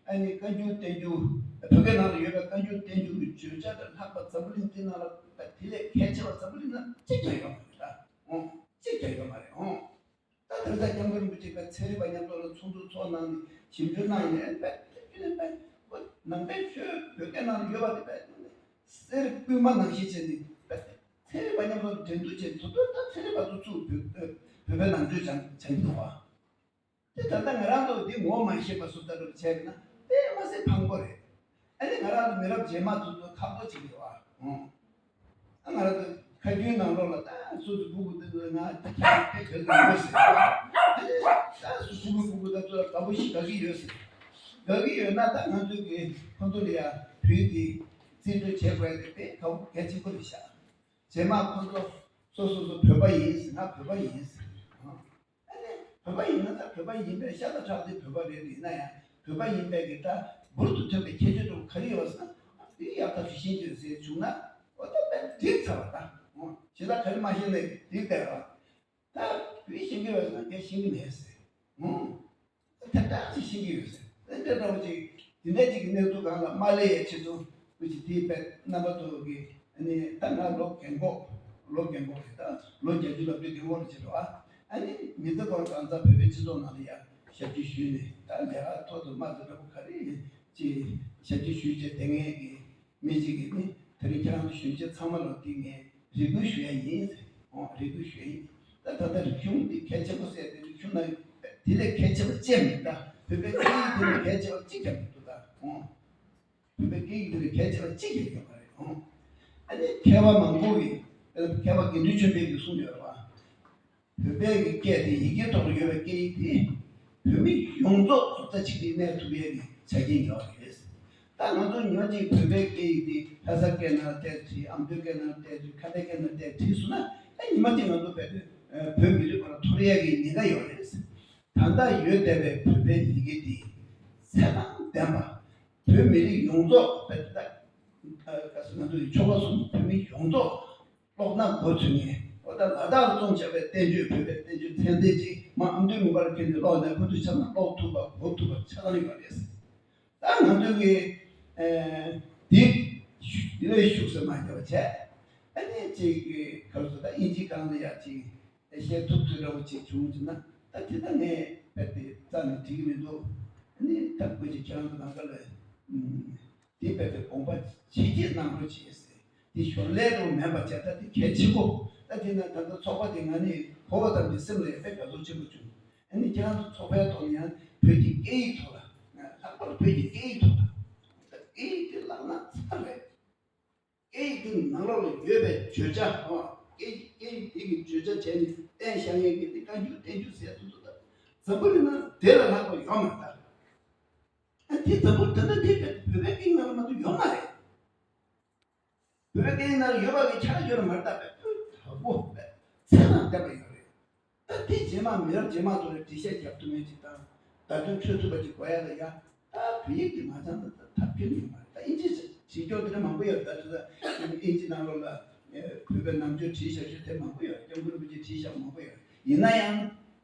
ཨ་ནི་བཀའ་འགྱུར་བསྟན་འགྱུར། བོད་སྐད་ནང་ལ་ཡོད་པའི་བཀའ་འགྱུར་བསྟན་འགྱུར་གྱི་བརྗོད་བྱ་དང་ལྷག་པ་འཛམ་བུ་གླིང་འདི་ནང་ལ་དཔེ་དེ་ལས་གལ་ཆེ་བ་འཛམ་བུ་གླིང་ནང་གཅིག་ཀྱང་ཡོད་མ་རེད་ད། ཨོ། གཅིག་ཀྱང་ཡོད་མ་རེད་ཨོ། ད་དེ་རིང་སྐྱབས་མགོན་རིན་པོ་ཆེ་དཔེ་ཚན་རིག་པ་མཉམ་དུ་ལ་ཚོགས་འདུ་ཚོགས་གནང་ནས་ཞིབ་འཇུག་གནང་ནས་དཔེ་དེ་བརྒྱུད་ནས་དཔེ་ནང་པའི་ཆོས་བོད་སྐད་ནང་ལ་ཡོད་པ་དེ་དཔེ་གསེར་དབུས་མ་ནང་བཞིན་བྱས་ནས་དཔེ་ཚན་རིག་པ་མཉམ་དུ་འགྲན་བསྡུར་བྱས་ནས་ད་དུང་ད་ཚན་རིག་པ་ཚོ་ཚུར་བོད་བོད་པའི་ནང་ཆོས་སྦྱང་སྦྱང་གི་འདུག་བ། དེ་ད་ལྟ་ང་རང་ཚོ་འདི་ངོ་མ་ཤེས་པ་བཟོ་ལྟ་བུ་བྱས་པ་ན་དཔེ་མ་སྲིད་ཕངས་པོ་རེད། ཨ་ནི་ང་རང་ཚོ་མི་རབས་རྗེས་མ་ཚོ་ཚོ་ཁག་པོ་བྱེད་ཀྱི་རེད་བ། ཨང་། ཨ་ང་རང་ཚོ་ཁ་རྒྱུན་ནང་ལོགས་ལ་ད་སོ་སོ་སྤུ་གུ་འདི་ཚོ་ང་ད་ཁྱེད་རང་དཔེ་དགའ་གི་ཡོད་ཟེར། ཨ་ནི་ད་སོ་སོ་སྤུ་གུ་སྤུ་གུ་ད་ཚོ་ལ་དགའ་པོ་ཞིག་དགའ་གི་ཡོད་ཟེར། དགའ་གི་ཡོད་ན་ད་ང་ཚོ་གི་ཁོ་ཚོ་ལ་ཡ་བོད་དེ་རྩིས་སྤྲོད་བྱེད་དགོས་དེ་དཔེ་དགའ་པོ་གལ་ཆེན་པོ་རེད་ཤག་རྗེས་མ་ཁོ་ཚོ་སོ་སོ་སོ་བོད་པ་ཡིན་ཟེར། ང་བོད་པ་ཡིན་ཟེར། ཨང་། ཨ་ནི་བོད་པ་ཡིན་ན་ད་བོད་པ་ཡིན་པས་ཤ་ཚ་ཁྲག་དེ་བོད་པ་རེད། ཡིན་ན་ཡང་བོད་པ་ཡིན་པས་ཀྱི་ད་འབུར་དུ་ཐོན་པའི་ཁྱད་ཆོས་དེ་ག་རེ་ཡོད་ཟེར་ན། དེ་ཡག་ཐག་ཆོད་ཤེས་ཀྱི་ཡོད་ཟེར་བྱུང་ན་འོ་ད་དཔེ་འགྲིག་ཚར་བ་ད། ཨང་། ཞེ་དྲག་ག་རེ་མ་ཤེས་ནས་འགྲིག་བསྡད་པ། ད་བོད་ཤེས་ཀྱི་ཡོད་ཟེར་ན་ངས་ཤེས་ཀྱི་མེད་ཟེར། ཨང་། ཐབས་དྲག་ཅིག་ཤེས་ཀྱི་ཡོད་ཟེར། དེ་འདྲ་འདྲ་བོ་ཅིག་དེ་འདྲ་ཅིག་གི་གནས་ཚུལ་སྒང་ལ་མ་སླེབས་ཡས་ཆེད་དུ་བུ་ཅིག་དེའི་དཔེ་རྣམ་པ་ཚོ་གི་ཨ་ནི་ད་ང་ལོ་རྒན་གོག་ལོ་རྒན་གོག་རེད། ད་ལོ་བརྒྱད་ཅུ་ལབ་དུས་རྒན་གོག་རེད་བྱེད་འགྲོ་ཨ། ཨ་ནི་མི་ཚེ་སྐོར་གང་ཟག་བོད་པའི་སྤྱི་ཚོགས་ནང་ལ་ཡ་ཞབས་ཕྱི་ཞུས་ནས་ད་ལས་ཀ་ཐོག་ཏུ་མ་ཚོ་འདྲ་པོ་ག་རེ་ཅིག་ཞབས་ཕྱི་ཞུས་བྱས་དེ་ངས་ཀྱི་མི་གཅིག་གིས་ནི་དེ་རིང་ཁྱེད་རང་ཚོ་གཞོན་སྐྱེས་ཚང་མ་ལ་འདི་ངས་རེ་སྐུལ་ཞུ་ཡ་ཡིན་ཟེར། ཨོ་རེ་སྐུལ་ཞུ་ཡ་ཡིན། ད་ད་ལྟ་རིག་གཞུང་འདི་གལ་ཆེན་པོ་ཟེར་ཏེ་རིག་གཞུང་ནང་དེ་ལས་གལ་ཆེ་བ་ཅི་ཡང་མེད། ད་བོད་པའི་སྐད་ཡིག་དེ་ལས་གལ་ཆེ་བ་གཅིག་ཀྱང་མི་འདུག་ད། ཨོ་བོད་པའི་སྐད་ཡིག་དེ་ལས་གལ་ཆེ་བ་གཅིག་ཀྱང་ཡོད་མ་རེད། ཨོ་ཨ་ནི་མཁས་པ་མང་པོ་གིས་མཁས་པ་དགེ་འདུན་ཆོས་འཕེལ་གྱིས་གསུངས་ཡོད་རེད་བ། བོད་པའི་གི་སྐད་དེ་ཡི་གེ་ཐོག་ལ་ཡོད་པའི་སྐད་ཡིག་དེ་བོད་མི་ཡོངས་རྫོགས་གཟུགས་རྩ་གཅིག་སྒྲིལ་གནས་ཐུབ་ཡས་ཀྱི་ཆ་རྐྱེན་ཡོད་རེད། ད་ང་ཚོ་ཉོན་ཅིག་བོད་པའི་སྐད་ཡིག་དེ་ལྷ་ས་སྐད་ནང་བལྟས་བྲིས། ཨ་མདོའི་སྐད་ནང་བལྟས་བྲིས། ཁ་བརྡའི་སྐད་ནང་བལྟས་བྲིས་སོང་ན་ཨ་ཉི་མ་གཅིག་ང་ཚོ་བོད་དེ་བོད་མི་རིགས་ཁོ་རང་འཐོར་ཡས་ཀྱི་ཉེན་ཁ་ཡོད་རེད། ད་ལྟ་ཡོད་བསྡད་པའི་བོད་པའི་ཡི་གེ་དེ་ཚད་དང་ལྡན་པ། བོད་མི་རིགས་ཡོངས་རྫོགས་བོད་ད་ག་ཟེར་ང་ཚོ་ཡི་ཆོལ་ཁ་གསུམ་བོད་མི་ཡོངས་རྫོགས་ཀློག་ན་མགོ་ཚོས་མཁན། འོ་ད་ལ་དྭགས་ལ་རྩོམ་བྱས་པའི་བསྟན་བཅོས་བོད་པའི་བསྟན་བཅོས་ཚད་ལྡན་ཅིག་མ་ཨ་མདོའི་མུན་པར་འཁྱེར་ནས་ཀློག་ནས་ཁོ་ཚོས་ཆ་ཚང་ཀློག་ཐུབ་པ་གོ་ཐུབ་པ་ཆ་ཚང་ཡོད་རེད། ད་ང་ཚོ་གི་ཨེ་འདི་འདི་ལས་ཤུགས་སུ་མ་བརྒྱབ་པ་བྱས། ཨ་ནི་ཅིག་གི་ག་རེ་ཟེར། ད་ཨིན་ཇི་སྒང་ལ་ཡ་ཅིག་བཤད་ཐུབ་ཚོད་འདྲ་བོ་ཅིག་བྱུང་ཟེར་ན་ད་དེ་ད་ངས་རྦད་དེ་རྩ་ནས་འགྲིག་གི་མི་འདུག་ཨ་ནི་ད་ཁོས་ཅིག་ཁྱེད་རང་ཚོ་ནང་ཁ་ལ་ཨུམ། དེ་བས་ཀྱི་དགོངས་པ་ཇི་སྐྱེས་གནང་རོགས་བྱེད་ཟེར། དེ་ཞོར་ལས་རུ་མེད་པ་བྱས། ད་དེ་གལ་ཆེན་པོ། ད་དེ་ན་ད་ལྟ་ཚོགས་པ་དེ་ང་ནི་གོ་བ་ཙམ་གྱིས་སེམས་ལ་ཡང་དཔེ་དགའ་ཚོར་ཆེན་པོ་བྱུང་། ཨ་ནི་ཁྱེད་རང་ཚོ་ཚོགས་པའི་ཐོག་ནས་ཡང་བོད་ཀྱི་སྐད་ཡིག་ཐོག་ལ། ལྷག་པར་བོད་ཀྱི་སྐད་ཡིག་ཐོག་ལ། ད་སྐད་ཡིག་དེ་བརླག་ན་ཚར་རེད། སྐད་ཡིག་དེ་ནང་ལོགས་ལ་ཡོད་པའི་བརྗོད་བྱ་འོ། སྐད་ཡིག་སྐད་ཡིག་དེ་གི་བརྗོད་བྱ་བྱས་ནས་བསྟན་བཞག་མཁན་གྱི་དེ་བཀའ་འགྱུར་བསྟན་འགྱུར་ཟེར་ཡ་དེ་ཚོ་ད་འཛམ་བུ་གླིང་ནང་དེ་ལས་ལྷག་པ་ཡོད་མ་རེད་ད། ཨ་དེ་འཛམ་བུ་ད་ལྟ་འདི་བོད་པའི་སྐད་ཡིག་ནང་ལ་མ་གཏོགས་ཡོད་མ་རེད། བོད་པའི་སྐད་ཡིག་ནང་ལ་ཡོད་པ་གི་ཆ་ཡོད་ར་མ་རེད་ད། བོད་དག་པོ་བོད་ཚད་དང་ལྡན་པ་ཡོད་རེད། ད་དེ་རྗེས་མ་མི་རབས་རྗེས་མ་ཚོ་ལ་འགྲེལ་བཤད་རྒྱབ་ཐུབ་མཁན་ཅིག་དང་བརྡ་དོན་འཕྲོད་ཐུབ་པ་ཅིག་དགོས་ཡ་ལ་ཡ། ད་བོད་ཡིག་དེ་མ་སྦྱངས་ན་ད་ཐབས་སྐྱོན་ཡོད་མ་རེད། ད་ཨིན་ཇི་བྱེད་སྐྱོར་དེ་འདྲ་མང་པོ་ཡོད་རེད། ད་དེ་ད་ཨིན་ཇི་ནང་ལོགས་ལ་བོད་པའི་ནང་ཆོས་བྲིས་བཞག་ཆོས་དེབ་མང་པོ་ཡོད་རེད། སྐྱབས་མགོན་རིན་པོ་ཆེས་བྲིས་བཞག་མང་པོ་ཡོད་རེད། ཡིན་ན་ཡང་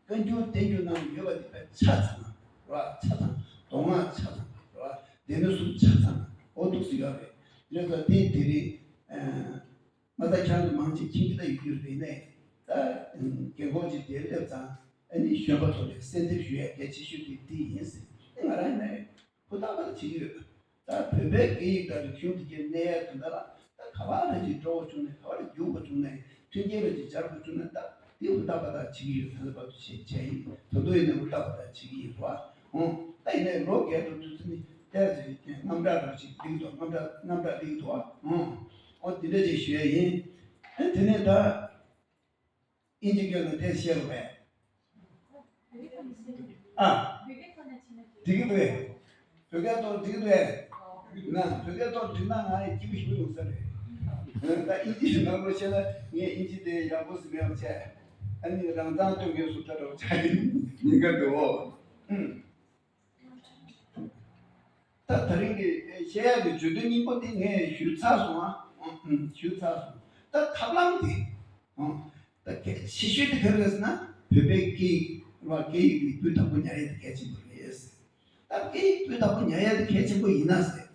བཀའ་འགྱུར་བསྟན་འགྱུར་ནང་ཡོད་པ་དེ་དཔེ་ཆ་ཚང་ར། ཆ་ཚང་། མདོ་སྔགས་ཆ་ཚང་ར། སྡེ་སྣོད་གསུམ་ཆ་ཚང་འོ་འདུག་སེ་ཡོད་རེད། ཡོད་ཙང་དེ་དེ་རིང་ཨ་མ་ད་ཁྱེད་རང་ཚོ་མང་ཆེ་མཁྱེན་གྱི་ད་ཡོད་རྒྱུ་རེད། ནས་ད་རྒན་གོག་ཅིག་དེར་སླེབས་ཙང་ཨ་ནི་གཞོན་པ་ཚོ་ལ་གསལ་འདེབས་ཞུ་ཡ་གལ་ཆེ་ཤོས་དེ་འདི་ཡིན་ཟེར། ཨ་ང་རང་ཡིན་ན་ཧུར་ཐག་པ་ད་བྱེད་ཀྱི་ཡོད། ད་བོད་པའི་སྐད་ཡིག་དང་རིག་གཞུང་དེ་གའི་གནས་ཡ་དོན་དག་ལ་ད་ག་བ་རེ་ཅིག་འགྲོ་བ་བྱུང་ནས་ག་བ་རེ་རྒྱུག་པ་བྱུང་ནས་མཐུན་རྐྱེན་རེ་ཅིག་སྦྱར་དགོས་བྱུང་ན་ད་དེ་ཧུར་ཐག་པ་ད་བྱེད་ཀྱི་ཡོད། ད་ལྟ་བར་དུ་བྱེད་བྱས་ཡིན། ད་དུང་ཡིན་ན་ཧུར་ཐག་པ་ད་བྱེད་ཀྱི་ཡིན་རོ། ཨོ། ད་ཡིན་ནའི་ལོ་རྒས་འགྲོ་དུས་ཚོད་ནི་ལྟས་ཚེ་རྔམ་དྲག་རོ་ཅིག་སླེབས་འདུག་རྔམ་དྲག་རྔམ་དྲག་སླེབས་འདུག་ཨོ། ཨོ་དེ་འདྲ་ཅིག་ཞུ་ཡ་ཡིན། ཨེ་དེ་ནས་ད་ཨིན་ཇི་སྐད་ལ་དེ་བཤད་རོགས་པས། ཨ། འགྲིག་གི་འདུག་གས། བོད་སྐད་ཐོག་འགྲིག་གི་འདུག་གས། ན་བོད་སྐད་ཐོག་འགྲིག་ན་ང་ཡི་སྐྱིད་པོ་ཞིག་ཡོང་ས་རེད། ད་ཨིན་ཇི་ཡི་ནང་ལོགས་བཤད་ན་ངས་ཨིན་ཇི་དེ་ཡག་པོ་ཟིན་མེད་པ་བྱས། ཨ་ནི་རང་མཚང་སྟོན་མཁན་སུ་འདྲ་འདྲ་བོ་ཆགས་ཡིན་ཉེན་ཁ་འདུག་ཨོ། ཨུམ། ད་ད་རིང་གི་བཤད་ཡག་གི་བརྗོད་དོན་སྙིང་པོ་དེ་ངས་ཞུས་ཚར་སོང་ཨ། ཞུས་ཚར་སོང་། ད་ཐབས་ལམ་དེ། ད་གལ་ཆེ་ཤོས་དེ་ག་རེ་རེད་ཟེར་ན། བོད་པའི་སྐད་ཡིག་རེད་བ། སྐད་ཡིག་གི་སྤུས་དག་པོ་ཉར་ཡག་དེ་གལ་ཆེན་པོ་རེད། ད་སྐད་ཡིག་སྤུས་དག་པོ་ཉར་ཡག་དེ་གལ་ཆེན་པོ་ཡིན་ན་ཟེར།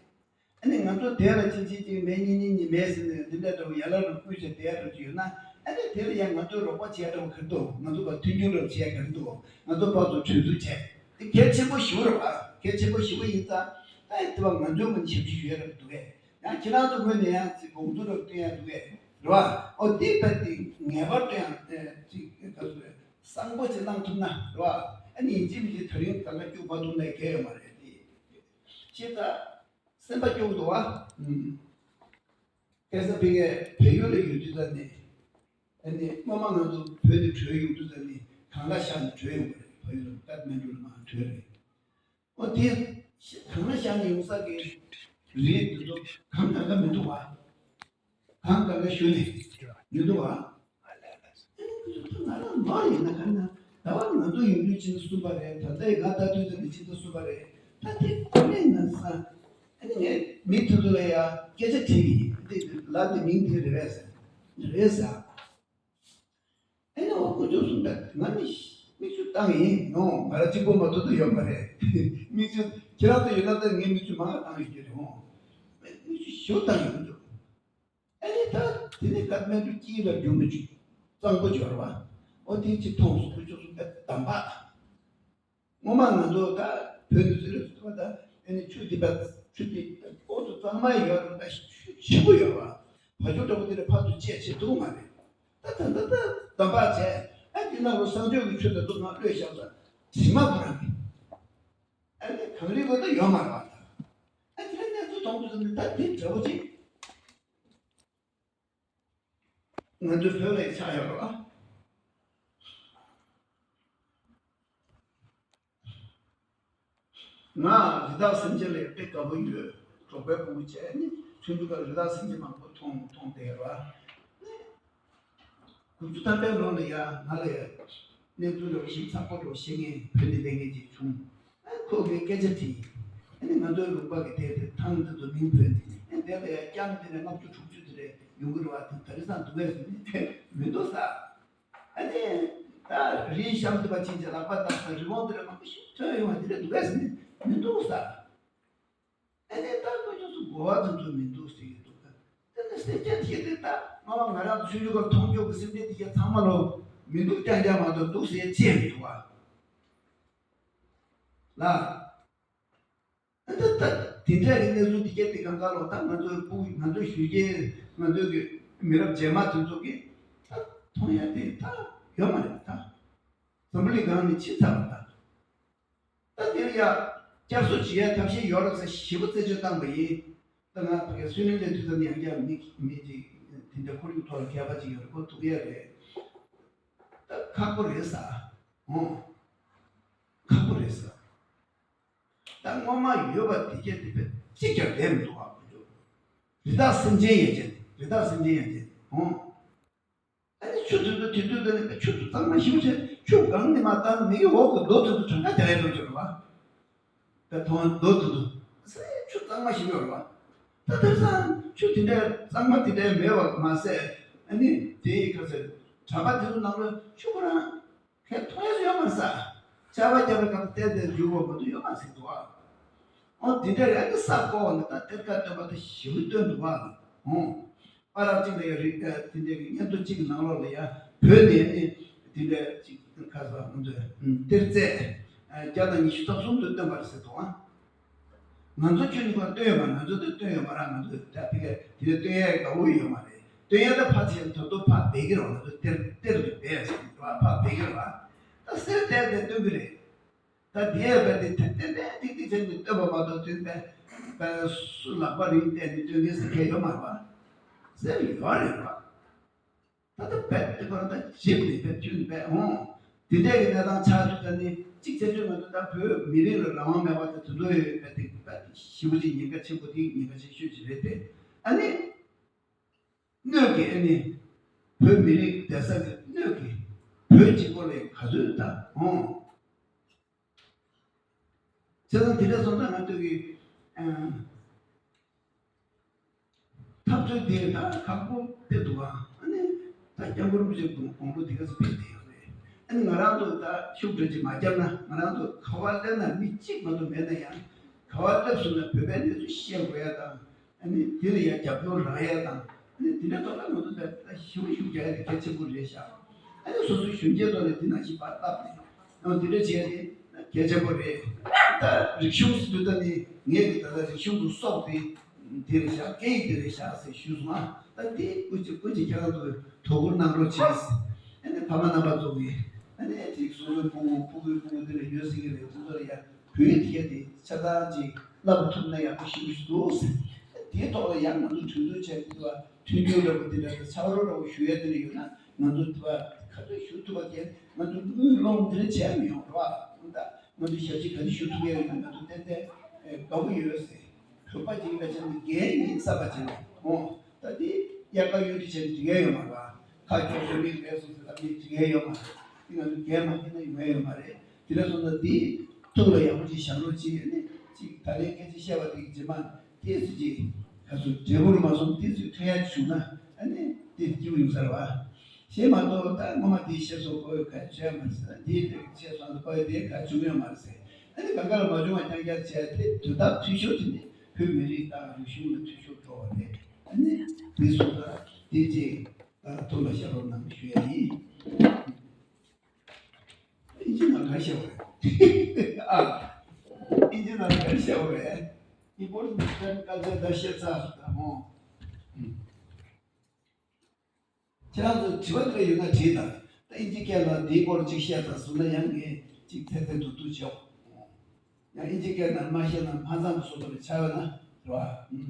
ཨ་ནི་ང་ཚོ་དེ་ལ་ཅིག་ཅིག་ཅིག་མེད་གཉིས་གཉིས་གཉིས་མེད་ཟེར་ནས་འདི་འདྲ་འདྲ་བོ་ཡ་ལ་རུ་བསྐུལ་བྱས་བསྡད་ཡ་འདྲ་བོ་ཅིག་ཡོད་ན། ཨ་ནི་དེ་ལ་ཡང་ང་ཚོས་རོགས་པ་བྱེད་ཡ་འདྲ་བོ་ག་རེ་འདུག་ང་ཚོ་ཕར་མཐུན་འགྱུར་འདྲ་བོ་བྱེད་ཡ་ག་རེ་འདུག་ང་ཚོ་ཕར་ཚུར་གྲོས་བསྡུར་བྱས། དེ་གལ་ཆེན་པོ་ཞེ་པོ་རེད་བ། གལ་ཆེན་པོ་ཞེ་པོ་ཡིན་ཙང་། ཨ་ནི་དེ་བ་ང་ཚོའི་ངོས་ནས་ཞབས་ཕྱི་ཞུ་ཡ་འདྲ་བོ་འདུག་གས། ཡང་ཁྱེད་རང་ཚོའི་ངོས་ནས་ཡང་ཅིག་དགོངས་ཚུལ་འདྲ་བོ་བཏོན་ཡ་འདུག་གས། རེད་བ། ཨོ་དེ་བས་དེ་ངེས་པར་དུ་ཡང་ཅིག་ག་ཚོད་བསམ་བློ་ཅིག་བླང་ཐུབ་ན་རེད་བ། ཨ་ནི་ཡིན་གཅིག་མིན་གཅིག་དེ་རིང་ད་ལྟ་སྐྱུག་པ་འདུག་ནས་གལ་ཡོད་མ་རེད་དེ། ཤེས་ད། སེམས་པ་སྐྱོ་གི་འདུག་བ། ཨུམ། ཁ་སང་ཕ་གིར་བལ་ཡུལ་ལ་ཡོད་དུས་ཙམ་ནས། ཨ་ནི་སྔོན་མ་ང་ཚོ་བོད་ནས་བྲོས་ཡོང་དུས་ཙམ་ནས་གངས་ལ་བཞག་ནས་བྲོས་ཡོང་བ་རེད། བལ་ཡུལ་ལ་ཀཏ་མན་ཌུ་ལ་མར་བྲོས་རེད། ཨོ་དེ་གངས་ལ་བཞག་ནས་ཡོང་ས་གི་རི་དེ་ཚོ་གངས་གང་ག་མི་འདུག་བ། གང་ག་ག་ཞུ་ནས་མི་འདུག་ཨ། ཨ་ལས་ལས། ང་རང་ནོར་ཡིན་ན་ག་ན། ད་བར་ང་ཚོ་ཡོང་དུས་ཕྱི་ཟླ་གསུམ་པ་རེད། ད་ལྟ་ཡི་ང་ལྟ་དུས་ད་ནི་ཕྱི་ཟླ་གསུམ་པ་རེད། ད་དེ་ག་ནས་ན་ས། ཨ་ནི་ངས་མི་དེ་ཚོ་ལ་ཡ་སྐད་ཆ་དྲིས་ཡིན། དེ་ལ་དེ་མིང་དེ་རེད་པས་ཟེར། རེད་ཟེར། ཨ་ནི་འོ་དཀོན་མཆོག་གསུམ་པས་ང་ནི་མིག་ཆུ་བཏང་ཡིན་ནོ། ང་རང་གཅིག་པོ་མ་གཏོགས་ད་ཡོད་མ་རེད། མིག་ཆུ་ཁྱེད་རང་ཚོ་ཡོད་ན་ད་ངས་མིག་ཆུ་མང་བ་བཏང་ཡོད་ཀྱི་རེད་ཧོ། མིག་ཆུ་ཞེ་པོ་བཏང་ཡོད་མི་འདུག་ཨ་ནི་ད་དེ་ནི་ཀཏ་མན་ཌུ་དཀྱིལ་ལ་རྒྱུག་མི་བཅུག་གཙང་པོ་སྦྱོར་བ། ཨོ་དེ་ཅིག་མཐོང་སོང་། དཀོན་མཆོག་གསུམ་པའི་གདམས་པ། སྔོན་མ་ང་ཚོ་ད་བོད་དུ་ཚུར་ལ་ཚུར་བ་ད་ཨ་ནི་ཆུ་འདི་པ་ཆུ་འདི་ཨོ་ཚོ་གཙང་མ་ཡོད་རུང་ད་ཆུ་ཆེན་པོ་ཡོད་བ། བ་ཕྱུགས་འདྲ་པོ་འདི་ལ་ཕར་ཚུར་བཅད་བྱེད་ཐུབ་མ་རེད། ད་ད་ད་ད་གདམས་པ་བྱས། ཨ་འདི་ན་རུ་གསང་སྤྱོད་ཀྱི་ཆུ་དང་དུ་ང་བློས་བཞག་ཙང་དྲི་མ་ཁོ་རང་གི། ཨ་ནི་གངས་རི་བོ་ད་ཡོད་མ་རེད་བ་ད། ཨ་དེ་ལ་གནས་ཚུལ་མཐོང་དུས་ཙམ་ནས་ད་འདི་འདྲ་བོ་ཅིག་ང་ཚོའི་བོད་ལ་ཆགས་ཡོད་རེད་བ། ང་རི་དྭགས་སེམས་ཅན་ལ་དཔེ་དགའ་པོ་ཡོད། གྲོགས་པོའི་ཕྲུ་གུ་བྱས་ནས་ཆུང་ཆུང་སྐབས་རི་དྭགས་སེམས་ཅན་མང་པོ་མཐོང་མཐོང་བསྡད་ཡོད་རེད་བ། དགུ་བཅུ་ཐམ་པའི་ལོ་ལ་ཡ་ང་ལ་ཡ་གནས་ཚུལ་འདྲ་བོ་ཞིབ་ཚགས་པོ་འདྲ་བོ་ཤེས་མཁན་བོད་ནས་སླེབས་མཁན་ཅིག་བྱུང་། ཨ་ཁོ་གིས་སྐད་ཆ་དྲིས། ཨ་ནི་ང་ཚོའི་ལུང་པ་གི་དེ་དེ་ཐང་དེ་ཚོ་མིང་བོས་ཏེ། ཨ་དེ་ལ་ཡ་རྐྱང་དེ་ནས་ལྔ་བཅུ་དྲུག་ཅུ་དེ་རེ་ཡོང་གི་རེད་བ། དེ་ད་རེས་སང་འདུག་གས་ཟེར་ནས། མི་འདུག་ས། ཨ་ནི་ད་རིའི་གཤམ་དུ་བ་ཕྱིན་ཅིག་ལག་པ་བརྡབས་ས་རི་བོང་དེ་འདྲ་མང་པོ་ཞིག་ཐོན་ཡོང་བ་དེ་འདྲ་འདུག་གས་ཟེར་ནས། མི་འདུག་ས། ཨ་ནི་ད་དཀོན་མཆོག་གསུམ་གོ་བ་དེ་ཚོ་མི་འདུག་ཟེར་གྱི་འདུག་ག་དེ་ནི་སེམས་ཅན་དེ་དེ་ད་སྔ་མ་ང་རང་ཚོ་ཆུང་ཆུང་སྐབས་མཐོང་རྒྱུ་གི་སེམས་ཅན་དེ་ག་ཚང་མ་ལོ་མི་འདུག་རྐྱང་རྐྱང་མ་གཏོགས་འདུག་ཟེར་ཅི་ཡང་མི་འདུག་བ། ལ། ཨ་ད་ད་དེ་འདྲ་གི་གནས་ཚུལ་དེ་ག་དེ་གང་ག་ལོ་ད་ང་ཚོའི་སྤུ་ང་ཚོའི་གཞོན་སྐྱེས་ང་ཚོའི་གི་མི་རབས་རྗེས་མ་དེ་ཚོ་གི་ད་མཐོང་ཡ་དེ་ད་ཡོད་མ་རེད་ད། འཛམ་བུ་གླིང་སྒང་ནས་ཕྱིན་ཚར་བ་ད། ད་དེར་ཡ་བསྐྱར་གསོ་བྱེད་ཡ་ཐབས་ཤེས་ཡོད་རེད་ཟེར་ཞེ་པོ་རྩད་གཅོད་བཏང་བ་ཡིན། ད་ང་ཕ་གིར་སུའི་ལན་སླེབས་དུས་ཙམ་ནས་ཡང་བསྐྱར་མི་མི་གཅིག་དེ་འདྲ་ཁོར་ཡུག་ཐོག་ལ་མཁས་པ་ཅིག་ཡོད་རེད། ཁོ་ཐུག་ཡ་རེད། ད་ཁག་པོ་རེད་ས། འོང་། ཁག་པོ་རེད་ས། ད་སྔོན་མ་ཡོད་པ་དེ་གས་དེ་བས་གཅིག་ཀྱང་བསྡད་མི་འདུག་བ། རི་དྭགས་སེམས་ཅན་ཡན་ཆད་རི་དྭགས་སེམས་ཅན་ཡན་ཆད་འོང་། ཨ་ནི་ཆུ་དེ་ཚོ་དེ་དུས་དེ་ནས་ཆུ་ཚོད་གཙང་མ་ཞིག་བྱས། ཆུ་སྒང་ནས་མར་བཏང་མི་གི་འོག་གི་རྡོ་དེ་ཚོ་གྲངས་ཀ་རྒྱག་ཡ་འགྲོ་གི་རེད་བ། ད་མཐོང་རྡོ་དེ་ཚོ་ས་ཆུ་གཙང་མ་ཞིག་ཡོད་རེད་བ། ད་དེང་སང་ཆུ་དེ་འདྲའི་གཙང་མ་དེ་འདྲའི་མེད་པ་མ་ཟད། ཨ་ནི་དེའི་ཁ་ཟེར་གྲྭ་པ་དེ་ཚོ་ནང་ལ་ཆུ་ཁོ་རང་གས་མཐོང་ཡ་ཡོད་མ་རེད་ས། ཆར་པ་བརྒྱབ་པའི་སྐབས་སུ་བལྟས་ཏེ་རྒྱུག་པ་མ་གཏོགས་ཡོད་མ་ཟེར་འདུག་བ། ཨོ་དེ་འདྲ་རེད། ཨ་ནི་ས་བརྐོ་བ་ནི་ད་གཏེར་ཁ་སྟོན་པ་དང་ཞེ་པོ་སྟོན་འདུག་བ། ཨོ། པ་རབས་གཅིག་ལ་ཡང་རིགས་ཨ་དེ་འདྲའི་གི་སྙན་ཐོ་གཅིག་གི་ནང་ལོགས་ལ་ཡང་བོད་ནས་ནི་དེ་འདྲ་གཅིག་ཁ་ས་ང་ཚོས་གཏེར་རྫས་ཨ་བརྒྱ་དང་ཉི་ཤུ་རྩ་གསུམ་དུ་བཏོན་པ་རེད་ཟེར་འདུག་ཨ། ང་ཚོ་ཁྱོད་གཉིས་ཀ་བཏོན་ཡོད་མ་རེད། ང་ཚོ་དེ་བཏོན་ཡོད་མ་རེད། ང་ཚོ་ད་ཕི་ག་དེ་འདྲ་བཏོན་ཡ་དགའ་བོ་ཡོད་མ་རེད། བཏོན་ཡ་ད་ཕ་ཚེ་ད་དུང་ཕ་བེ་གི་རོགས་ང་ཚོ་གཏེར་གཏེར་དུ་བེ་ཟེར་འདུག་ཨ། ཕ་བེ་གི་རོགས་ད་གསེར་གཏེར་དེ་བཏོན་གི་རེད། ད་དེ་ཡས་པ་དེ་ཐེ་ཐེ་ཐེ་ཐིག་ཐིག་བྱས་ནས་བཏོན་པ་མ་གཏོགས་དེ་པས་པས་སུ་ལག་པ་རིང་བལྟས་ནས་བཏོན་མཁན་ཟེར་མཁན་ཡོད་མ་རེད་པ། ཟེར་ཡོད་རེད་པ། ད་ལྟ་བས་དེ་གོ་ད་ཇིབ་ནས་བས་བཅུ་ནས་བས་འོང་། དེ་འདྲ་གི་གནས་སྟངས་ཆགས་དུས་ད་ནི་གཅིག་བྱས་ཆོག་མ་གཏོགས་ད་བོད་མི་རིགས་ལ་རང་དབང་མེད་པ་དེ་དེ་ཚོ་ཡོད་པས་དེ་བས་ཞེ་པོ་ཅིག་ཉེན་ཁ་ཆེན་པོ་དེ་ཉེན་ཁ་ཆེ་ཤོས་ཅིག་རེད་དེ། ཨ་ནི། སྣོད་ཀྱི་ཨ་ནི། བོད་མི་རིགས་བསྡད་ས་ཀྱི་སྣོད་ཀྱི་བོད་གཅིག་པོ་ལས་ག་ཚོད་ད་འོང་། བྱས་ཙང་དེ་འདྲ་སོང་ཙང་ང་ཚོས་ཀྱི་ ཨ། འཐབ་རྩོད་དེ་ད་ཁག་པོ་དེ་འདུག་ཨ། ཨ་ནི་ད་སྐྱབས་མགོན་རིན་པོ་ཆེ་དགོངས་དགོངས་པ་དེ་ག་ཚོད་ཕེབས་བསྡད་ཡོད་རེད། ཨ་ནི་ང་རང་ཚོ་ད་ཤུགས་སྒྲིལ་ཅིག་མ་བརྒྱབ་ན། ང་རང་ཚོ་ག་པར་སླེབས་ན་མི་གཅིག་མ་གཏོགས་མེད་ན་ཡང་། ག་པར་སླེབས་སོང་ན་བོད་པའི་གནས་ཚུལ་བཤད་དགོས་ཡ་དང་། ཨ་ནི་དེ་ལ་ཡ་རྒྱབ་སྐྱོར་རག་ཡ་དང་། ཨ་ནི་དེ་འདྲ་ཐོག་ལ་ང་ཚོ་ད་ད་ཞེ་པོ་ཤུགས་རྒྱག་ཡ་དེ་གལ་ཆེན་པོ་རེད་ཤག་ཨ་ནི་སོ་སོའི་གཞོན་སྐྱེས་ཚོ་ལ་དེ་ནང་བཞིན་པར་བཏབ་ནས། ཡང་དེ་འདྲ་བྱས་ཏེ་གལ་ཆེན་པོ་རེད། ད་རིག་གཞུང་ཟེར་དུས་ད་ནི་ངས་ཀྱི་ད་ལྟ་རིག་གཞུང་དུ་སོགས་ཏེ་དེ་རེད་ཤག་སྐད་ཡིག་དེ་རེད་ཤག་ཟེར་ཞུས་སོང་ང་། ད་དེ་ཀུན་གྱིས་ཀུན་གྱིས་ཁྱེད་རང་ཚོས་དོ་ཁུར་གནང་རོགས་གྱིས། ཨ་ནི་ཕ་མ་རྣམ་པ་ཚོ་གིས་ཨ་ནི་ཅིག་སོ་སོའི་ཕྲུ་གུ་ཕྲུ་གུའི་ཕྲུ་གུ་དེ་འདྲ་ཡོད་སྲིད་ཀྱི་རེད། དེ་ཚོ་ལ་ཡང་བོད་ཡིག་དེ་ག་དེ་ཆ་ཚང་ཅིག་བསླབ་ཐུབ་ན་ཡག་པོ་ཞེ་པོ་ཞིག་འདུག་ཟེར། དེའི་ཐོག་ལ་ཡང་ང་ཚོ་གྲོས་བསྡུར་བྱས་ཏེ་མཐུན་སྦྱོར་འདྲ་པོ་དེ་འདྲ་དང་ཕྱག་རོགས་འདྲ་པོ་ཞུ་ཡ་དེ་འདྲ་ཡོད་ན། ང་ཚོ་དུ་བ་ག་ཚོད་ཞུ་ཐུབ་པ་དེ་ང་ཚོ་དངུལ་སློང་དེ་འདྲ་བྱས་མི་ཡོང་རོགས། ད་ང་ཚོ་ཞབས་ཕྱི་ག་ཚོད་ཞུ་ཐུབ་ཡ་ཡོད་ན་ང་ཚོ་ཏན་ཏན་དགའ་པོ་ཡོད་ཟེར། བོད་པ་ཅིག་ལ་བྱས་ན་རྒན་ཡིན་བསམ་པ་བྱས་ན། འོ་ད་དེ་དབྱར་ཁ་གཡོ་སྒྱུ་བྱས་ན་འགྲིག་ཡ་ཡོད་མ་རེད་པ། ཁ་ཁྱོག་ཤོར་མིན་རེད་སོང་ཟེར་ལབ་ནས་འགྲིག་ཡ་ཡོད་མ་རེད། དེ་ང་ཚོ་རྒན་མ་ཡིན་ན་ཡོང་ཡ་ཡོད་མ་རེད། དེ་འདྲ་སོང་ཙང་དེ་ཐུགས་ལ་ཡག་པོ་ཅིག་བཞག་རོགས་གྱིས། ཨ་ནི་ཅིག་ད་རེས་སྐད་ཆ་བཤད་པ་དེ་གི་རྗེས་མ་ཏོག་ཙམ་ཅིག་ག་ཚོད་འབྲས་བུར་མ་སོང་ཏོག་ཙམ་ཐོན་ཡ་བྱུང་ན། ཨ་ནི་དེ་སྐྱིད་པོ་ཡོང་ས་རེད་པ། ཞེས་མ་གཏོགས་ད་སྔོན་མ་དེ་བཤད་སོང་། ཁོས་ག་བྱས་མ་རེད་ཟེར། དེ་དེ་བཤད་སོང་། ཁོས་དེ་ག་བྱུང་ཡོད་མ་རེད་ཟེར། ཨ་ནི་གང་ག་ལ་མ་བྱུང་བ་རྐྱང་རྐྱང་བྱས་ཏེ་དུས་རྟག་འཐུས་ཤོར་དེ་ནི་བོད་མི་རིགས་དང་རིག་གཞུང་ལ་འཐུས་ཤོར་འགྲོ་བ་རེད། ཨ་ནི་དེ་སོང་ཙང་དེ་ཅིག་ཐུགས་ལ་བཞག་རོགས་གནང་ཞུ་ཡ་ཡིན། ཨིན་ཇི་ནང་ག་རེ་བཤད་པ་རེད། ཨ། ཨིན་ཇི་ནང་ག་རེ་བཤད་པ་རེད། ཨིན་པོར་ཊན་ཊི་ཀལ་ཅར་ད་བཤད་ཚར་སོང་ད་མོ། ཁྱེད་རང་ཚོ་དྲི་བ་དེ་འདྲ་ཡོད་ན་དྲིས་དང་། ད་ཨིན་ཇི་སྐད་ནང་འདིའི་སྐོར་ཅིག་བཤད་དང་ཟེར་ན་ཡང་ངས་ཅིག་ཚད་ཚད་འདུག་འདུག་བྱེད། ཡང་ཨིན་ཇི་སྐད་ནང་མ་བཤད་ན་མ་ཚང་བཟོ་འདྲ་ཆགས་ཡོད་ན་རེད་པ། ཨུ།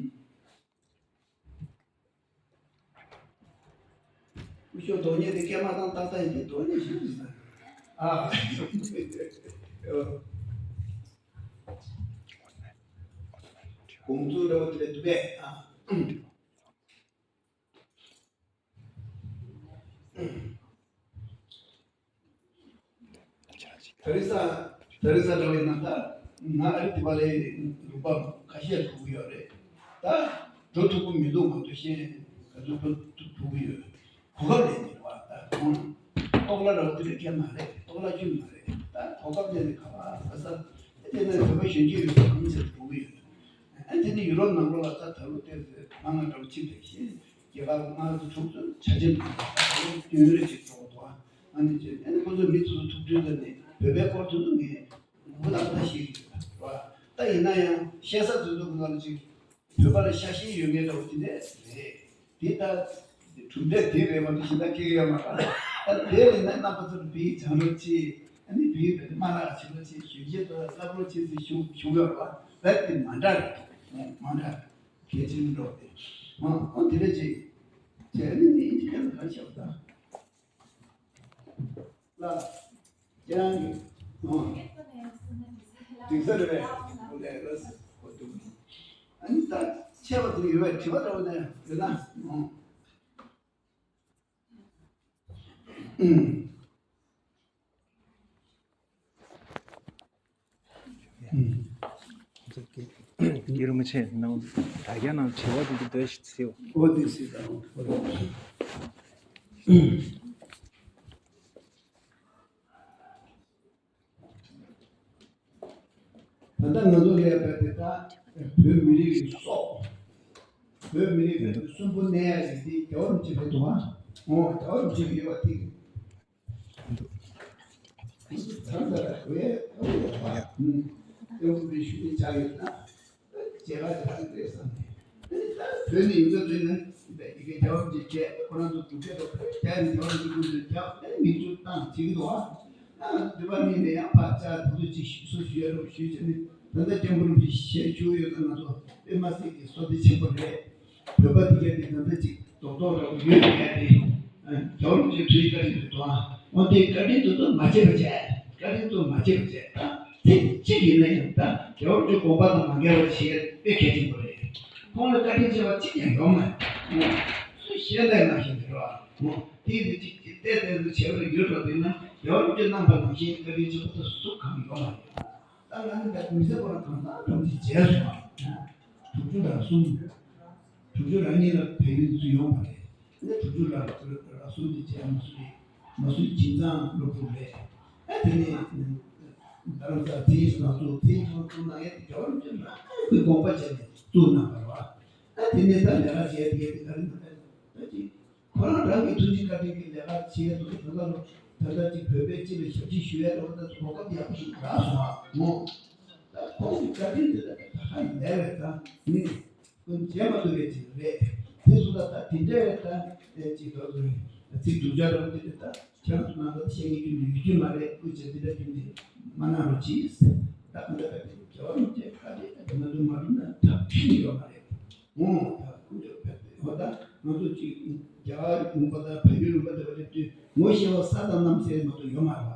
སྐུ་ཞབས་རྡོག་རྙེད་དེ་སྐད་མ་བཏང་ཏག་ཏག་ཡིན་དེ། རྡོག་རྙེད་ཞིག་རེད་ཟེར། ཨ། དགོངས་ཚུལ་འདྲ་པོ་དེ་འདུག་པས། ཨ། ད་རེས་ས་ད་རེས་ས་འདྲ་བའི་ནང་ད་ང་ཨ་རི་དེ་པ་ལའི་ལུང་པ་ཁ་ཤས་འགྲོ་གི་ཡོད་རེད། ད་འགྲོ་ཐུབ་ཀྱི་མི་འདུག་མ་གཏོགས་གཞན་ག་ཚོད་འགྲོ་ཐུབ་ཀྱི་ཡོད། གོ་སྐབས་ལེན་གྱི་རེད་པ། ད་ཁོང་ལྟོགས་ལ་ར་བ་དེ་འདྲ་གང་མ་རེད། ལྟོགས་ལ་ཁྱོད་མ་རེད། ད་གོ་སྐབས་ལེན་ནས་ག་པར་ག་ས་དེ་ནས་བོད་པ་གཞོན་སྐྱེས་ཡོད་ས་གང་ཚད་འགྲོ་གི་ཡོད། ཨ་དེ་ནས་ཡུ་རོབ་ནང་ལོགས་ལ་ད་ད་ལོ་དེ་ཚོ་མང་ང་འགྲོ་ཕྱིན་པའི་ཤེས། རྒྱལ་ཁབ་ལྔ་དང་དྲུག་ཏུ་ཆ་ཆེན་པོ་ཡོད་རེད་ཅེས་གསུངས་འདུག་ཨ་ནི་ཅེས་ཨ་ནི་ཁོ་ཚོས་མི་དེ་ཚོ་ཐུག་དུས་ད་ནི་བོད་པའི་སྐོར་དེ་ཚོ་ངས་མུ་མཐའ་མུ་མཐའ་ཤེས་ཀྱི་ཡོད་རེད་པ། ད་ཡིན་ན་ཡང་བཤད་ས་དེ་ཚོ་གི་ནང་ལ་ཅིག་བོད་པ་ལ་ཤ་ཞེན་ཡོད་མཁན་འདྲ་བོ་དེ་འདྲས་རེད། དེ་ད་གྲུབ་འབྲས་དེ་རེད་མ་གཏོགས་གཞན་དག་སྐྱེ་གི་ཡོད་མ་རེད། ད་དེ་ལས་ན་རྣམ་པ་ཚོར་བོད་ཡིག་སྦྱང་རོགས་གྱིས། ཨ་ནི་བོད་ཡིག་དཔེ་མ་ལག་བྱེད་རོགས་གྱིས། གཞོན་སྐྱེས་ཚོ་ལ་བསླབ་རོགས་གྱིས་ཟེར་ཞུ་ཞུ་གི་ཡོད་རེད་པ། རྦད་དེ་མ་འདྲ་རེད། མ་འདྲ། གལ་ཆེན་འགྲོ་སྟེ། ཨ་ཨ་དེ་འདྲ་ཅིག་བྱས་ནས་ནི་ཨིན་ཇི་སྐད་ལ་ག་རེ་བྱས་པ་ད། ལ། ཁྱེད་རང་གི་ཨ་དེང་སང་རེད་པས། ཨོ་ལས་ལ་སི་ཨོ་དུ། ཨ་ནི་ད་ཆད་པ་དེ་ཡོད་པས་དྲི་བ་འདྲ་བོ་ནས་ཡོད་ན། ཨ་ཨུམ། ཡུལ་མི་ཆེ་ནང་ད་རྒྱ་ནང་བྲེལ་བ་དེ་འདུག་དོ་ཞིག་ཟེར། ཨོ་དེ་སྲིད་དང་ཨོ་དེ། ད་ལྟ་ང་ཚོ་ལས་པ་དེ་དག་བོད་མི་རིགས་ཀྱི་སྲོག་བོད་མི་རིགས་ཀྱི་གསོན་པོ་གནས་ཡ་ཞིག་དེ་རྒྱལ་བ་རིན་པོ་ཆེ་རེད་འདུག་ཨ། ཨོ་རྒྱལ་བ་རིན་པོ་ཆེ་ཡོད་པ་དེ། ཚང་ཚ་ར་བའི་ཨོ་ཡ་ཨ་ཡ་ཨུམ་ཨེ་འུ་པའི་ཞུ་ནི་ཆགས་ཡོད་ན། མཇལ་ཁ་དེ་རང་རེད་བསམ་ནས། ད་བོད་ནས་ཡོང་ས་བཟོས་ན་ཡི་གེ་རྒྱལ་བ་རིན་པོ་ཆེ་ཁོ་རང་ཚོ་གྲུབ་འབྲས་དང་བོད་རྒྱལ་ནས་རྒྱལ་བ་རིན་པོ་ཆེ་ཁོ་ཚོས་རྒྱབ་ནས་མིག་ཆུ་བཏང་བྱེད་ཀྱི་འདུག་ཨ། ཨ་འདི་པ་ནས་ནས་ཡང་ཕར་བཅར་དུ་དུ་ཅིག་ཞུ་སོ་ཞུ་ཡ་རོགས་ཞུས་བྱས་ནས། ད་ལྟ་སྐྱབས་མགོན་རིན་པོ་ཆེ་ཞལ་བཞུགས་ཡོད་ཙང་ང་ཚོ་དཔེ་མ་སྲིད་ཀྱི་བསོད་བདེ་ཆེན་པོ་རེད། བོད་པ་དེ་ག་དེ་ད་ལྟ་ཅིག་རྡོག་རྡོག་འདྲ་བོ་ཡོད་ཡོད་ཡ་དེ། རྒྱལ་བ་རིན་པོ་ཆེ་ཐུགས་རྗེ་བཀའ་དྲིན་རེད་འདུག་ཨ། འོ་དེ་བཀའ་དྲིན་དེ་ཚོ་མ་བརྗེད་པ་བྱས། བཀའ་དྲིན་ཚོ་མ་བརྗེད་པ་བྱས། ད་ཚིག་གཅིག་ཡིན་ན་ཡང་ད་རྒྱལ་བ་རིན་པོ་ཆེ་དགོངས་པ་དང་མ་འགལ་བ་བྱེད་ཡ་དཔེ་གལ་ཆེན་པོ་རེད། ཁོང་ལ་བཀའ་དྲིན་ཆེ་བ་གཅིག་ཀྱང་ཡོང་མ་རེད། སུ་གཞན་ལས་ནང་བཞིན་དེ་རེད་བ། དེ་ཡིན་དུས་གཅིག་གིས་བལྟས་བལྟས་འདུག་བྱས་པ་ཡོད་འགྲོ་དེ་ན་རྒྱལ་བ་རིན་པོ་ཆེ་གནང་བ་ནང་བཞིན་བཀའ་དྲིན་ཆེ་བ་ད་སུ་གང་ཡོང་མ་རེད། ད་ ད་ང་ནི་ད་མི་ཚེ་པོ་ལ་གང་ཟག་གྲོང་ཁྱེར་བྱས་སོང་བ། དྲུག་ཅུ་ར་གསུམ། དྲུག་ཅུ་ར་གཉིས་ལ་བལ་ཡུལ་ཚུར་ཡོང་བ་རེད། ཨ་ནི་དྲུག་ཅུ་ར་གསུམ་དེ་བྱས་མ་སུ་རེད། མ་སུ་ཁྱིམ་ཚང་སློབ་ཕྲུག་རེད། ཨ་དེ་ནས་རྡ་རམ་ས་ལ་ཚེ་ཡིན་སྣ་ཚོགས་ཚེ་ཡིན་སྣ་ཚོགས་གནང་ཡས་དེ་རྒྱལ་བ་རིན་པོ་ཆེ་རང་གི་དགོངས་པ་བྱས་ནས་བཙུགས་གནང་བ་རེད་བ། ཨ་དེ་ནས་ད་ལས་ཀ་བྱས་དེ་ག་རེ་ན་ད་ཅིག་ཁོ་རང་རང་གི་ཐུགས་རྗེ་བཀའ་དྲིན་གྱིས་ལས་ཀ་བྱེད་ཡས་འདུག་ད་ལྟ་ལོ་ད་ལྟ་ཅིག་བོད་པའི་སྤྱི་ལ་ཞབས་ཕྱི་ཞུ་ཡས་འདྲ་བོ་ད་གོ་སྐབས་ཡག་པོ་ཞིག་རག་སོང་ཨ་ངོ་། ད་ཁོང་གི་བཀའ་དྲིན་དེ་ད་ད་ཧ་ལས་རེད་ད་ནི། ཀུན་བྱེད་མ་ཐུབ་པའི་ཅིག་རེད། དེ་སུ་ད་ད་དེ་འདྲ་རེད་ད་ཅིག་ད་ཚིག་སྒྲུབ་བྱ་རང་དེ་རེད་ད་ཁྱེད་རང་ཚོ་ནང་ད་བཤད་ངེས་རྒྱུ་ནི་ཡོད་རྒྱུ་མ་རེད། ཀུན་བྱེད་དེ་འདྲ་རྒྱུ་ནི་མ་གནང་རོགས་གྱིས། ད་ག་འདྲ་ད་དེ་རྒྱལ་བ་རིན་པོ་ཆེ་བཀའ་དྲིན་ད་དེ་མ་འདུག་མ་འདུག་ན་ད་ཁྲིམས་ཡོད་མ་རེད། འོང་ད་ཀུན་བྱེད་བཀའ་དྲིན་འོ་ད་ང་ཚོ་ཅིག་རྒྱ་གར་ལུང་པ་དང་བལ་ཡུལ་ལུང་པ་དེ་བ་རེད་དུས་ངོ་ཤེས་པ་ས་དང་གནམ་ཟེར་མ་གཏོགས་ཡོད་མ་རེད་བ།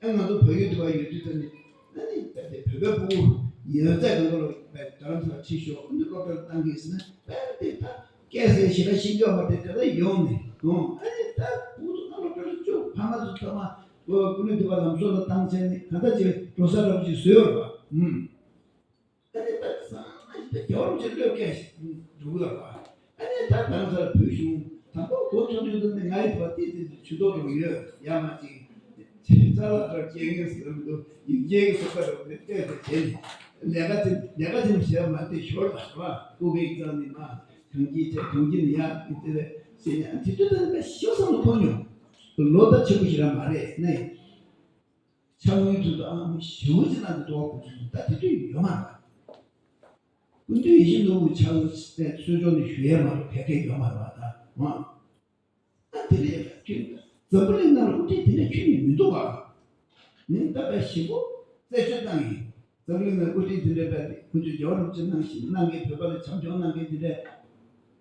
ཨ་ང་ཚོ་བོད་ཡུལ་དུ་བ་ཡོད་དུས་ད་ནི་ཨ་ནི་ད་དེ་བོད་པའི་ཕྲུ་གུ་ཡོད་ཚད་གང་ག་ལ་རྡ་རམ་ས་ལ་ཁྲིད་ཤོག་ཨ་ནི་སློབ་གྲྭར་བཏང་གི་ཟེར་ན་དཔེར་དེ་ད་སྐད་ཟེར་ཞེ་དྲག་ཤེས་ཀྱི་ཡོད་མ་རེད། དེ་ལྟར་ཡོང་ནས་ཨ་ནི་ད་ཕྲུ་གུ་ཚོ་ད་སློབ་གྲྭར་བཅུག་ཕ་མ་ཚོ་ཚང་མ་ཀུ་ལུ་དུ་བ་ལམ་སང་ལ་བཏང་བྱས་ནས་གང་ལྟར་ཅིག་འགྲོ་ས་འདྲ་པོ་ཅིག་བཟོས་ཡོད་རེད་བ། ཨ་ནི་ད་ཚང་མ་ཞིག་ད་རྒྱལ་བ་རིན་པོ་ཆེ་བློས་བཀལ་ཞིག་འགྲོ་གི་ཡོད་རེད་བ། ཨ་ནི་ད་དང་སར་བོད་གཞུང་དང་པོ་འགོ་ཚུགས་དུས་ད་ནི་ང་ཡི་བ་ཏི་ཏི་ཇུས་གཏོགས་རུ་ཡོད་ཡ་མ་ཅིག་ཅིག་རྩ་བ་ལྟར་སྐྱེ་ངེས་ཟེར་མི་འདུག་ཡིག་སྐྱེལ་གྱི་སོ་ཁ་རུ་ནས་བལྟས་ཏེ་བྱས་ནས་ལས་ཀ་དེ་ལས་ཀ་དེ་བྱས་མ་དེ་ཞོར་ལ་རེད་བ། སྐུ་གེ་ཡིག་ཚང་ནས་མ་གང་གིས་བྱས་གང་གིས་ནི་ཡ་ཡི་དེ་རེད་ཟེར་ནས་ཨ་དེ་དུས་ད་ནི་ད་ཞེ་པོ་བསམ་བློ་འཁོར་མྱོང་། ལོ་ད་ཆེན་པོ་ཞིག་རང་མ་རེད་ནས། ཕྱག་དངུལ་དུ་དང་ཞེ་པོ་ཅིག་གནང་གི་འདུག་བ། ཀུན་གྱི་ད་དེ་དུས་ཡོད་མ་རེད། ཀུན་འདུས་ཡིད་བཞིན་ནོར་བུ་ཕྱག་གསོལ་ཕྱོགས་ནས་ཞུ་ཡས་མ་གཏོགས་ག་གེ་ཡོད་མ་རེད་བ་ད་མ། ཨ་དེ་ལས་ཁྱོད་འཛམ་བུ་གླིང་ནང་ལ་དབུ་ཁྲིད་དེ་འདྲ་ཁྱོན་ནས་མི་འདུག་བ། ནི་ད་ལྟ་ཞེ་པོ་རྩད་གཅོད་བཏང་ཡིན། འཛམ་བུ་གླིང་ནང་དབུ་ཁྲིད་དེ་འདྲ་བས་ཀུན་གྱི་རྒྱལ་བ་རིན་པོ་ཆེ་གནང་བཞིན་གནང་མཁན་བོད་པ་ལ་བྱམས་སྐྱོང་གནང་མཁན་དེ་འདྲ་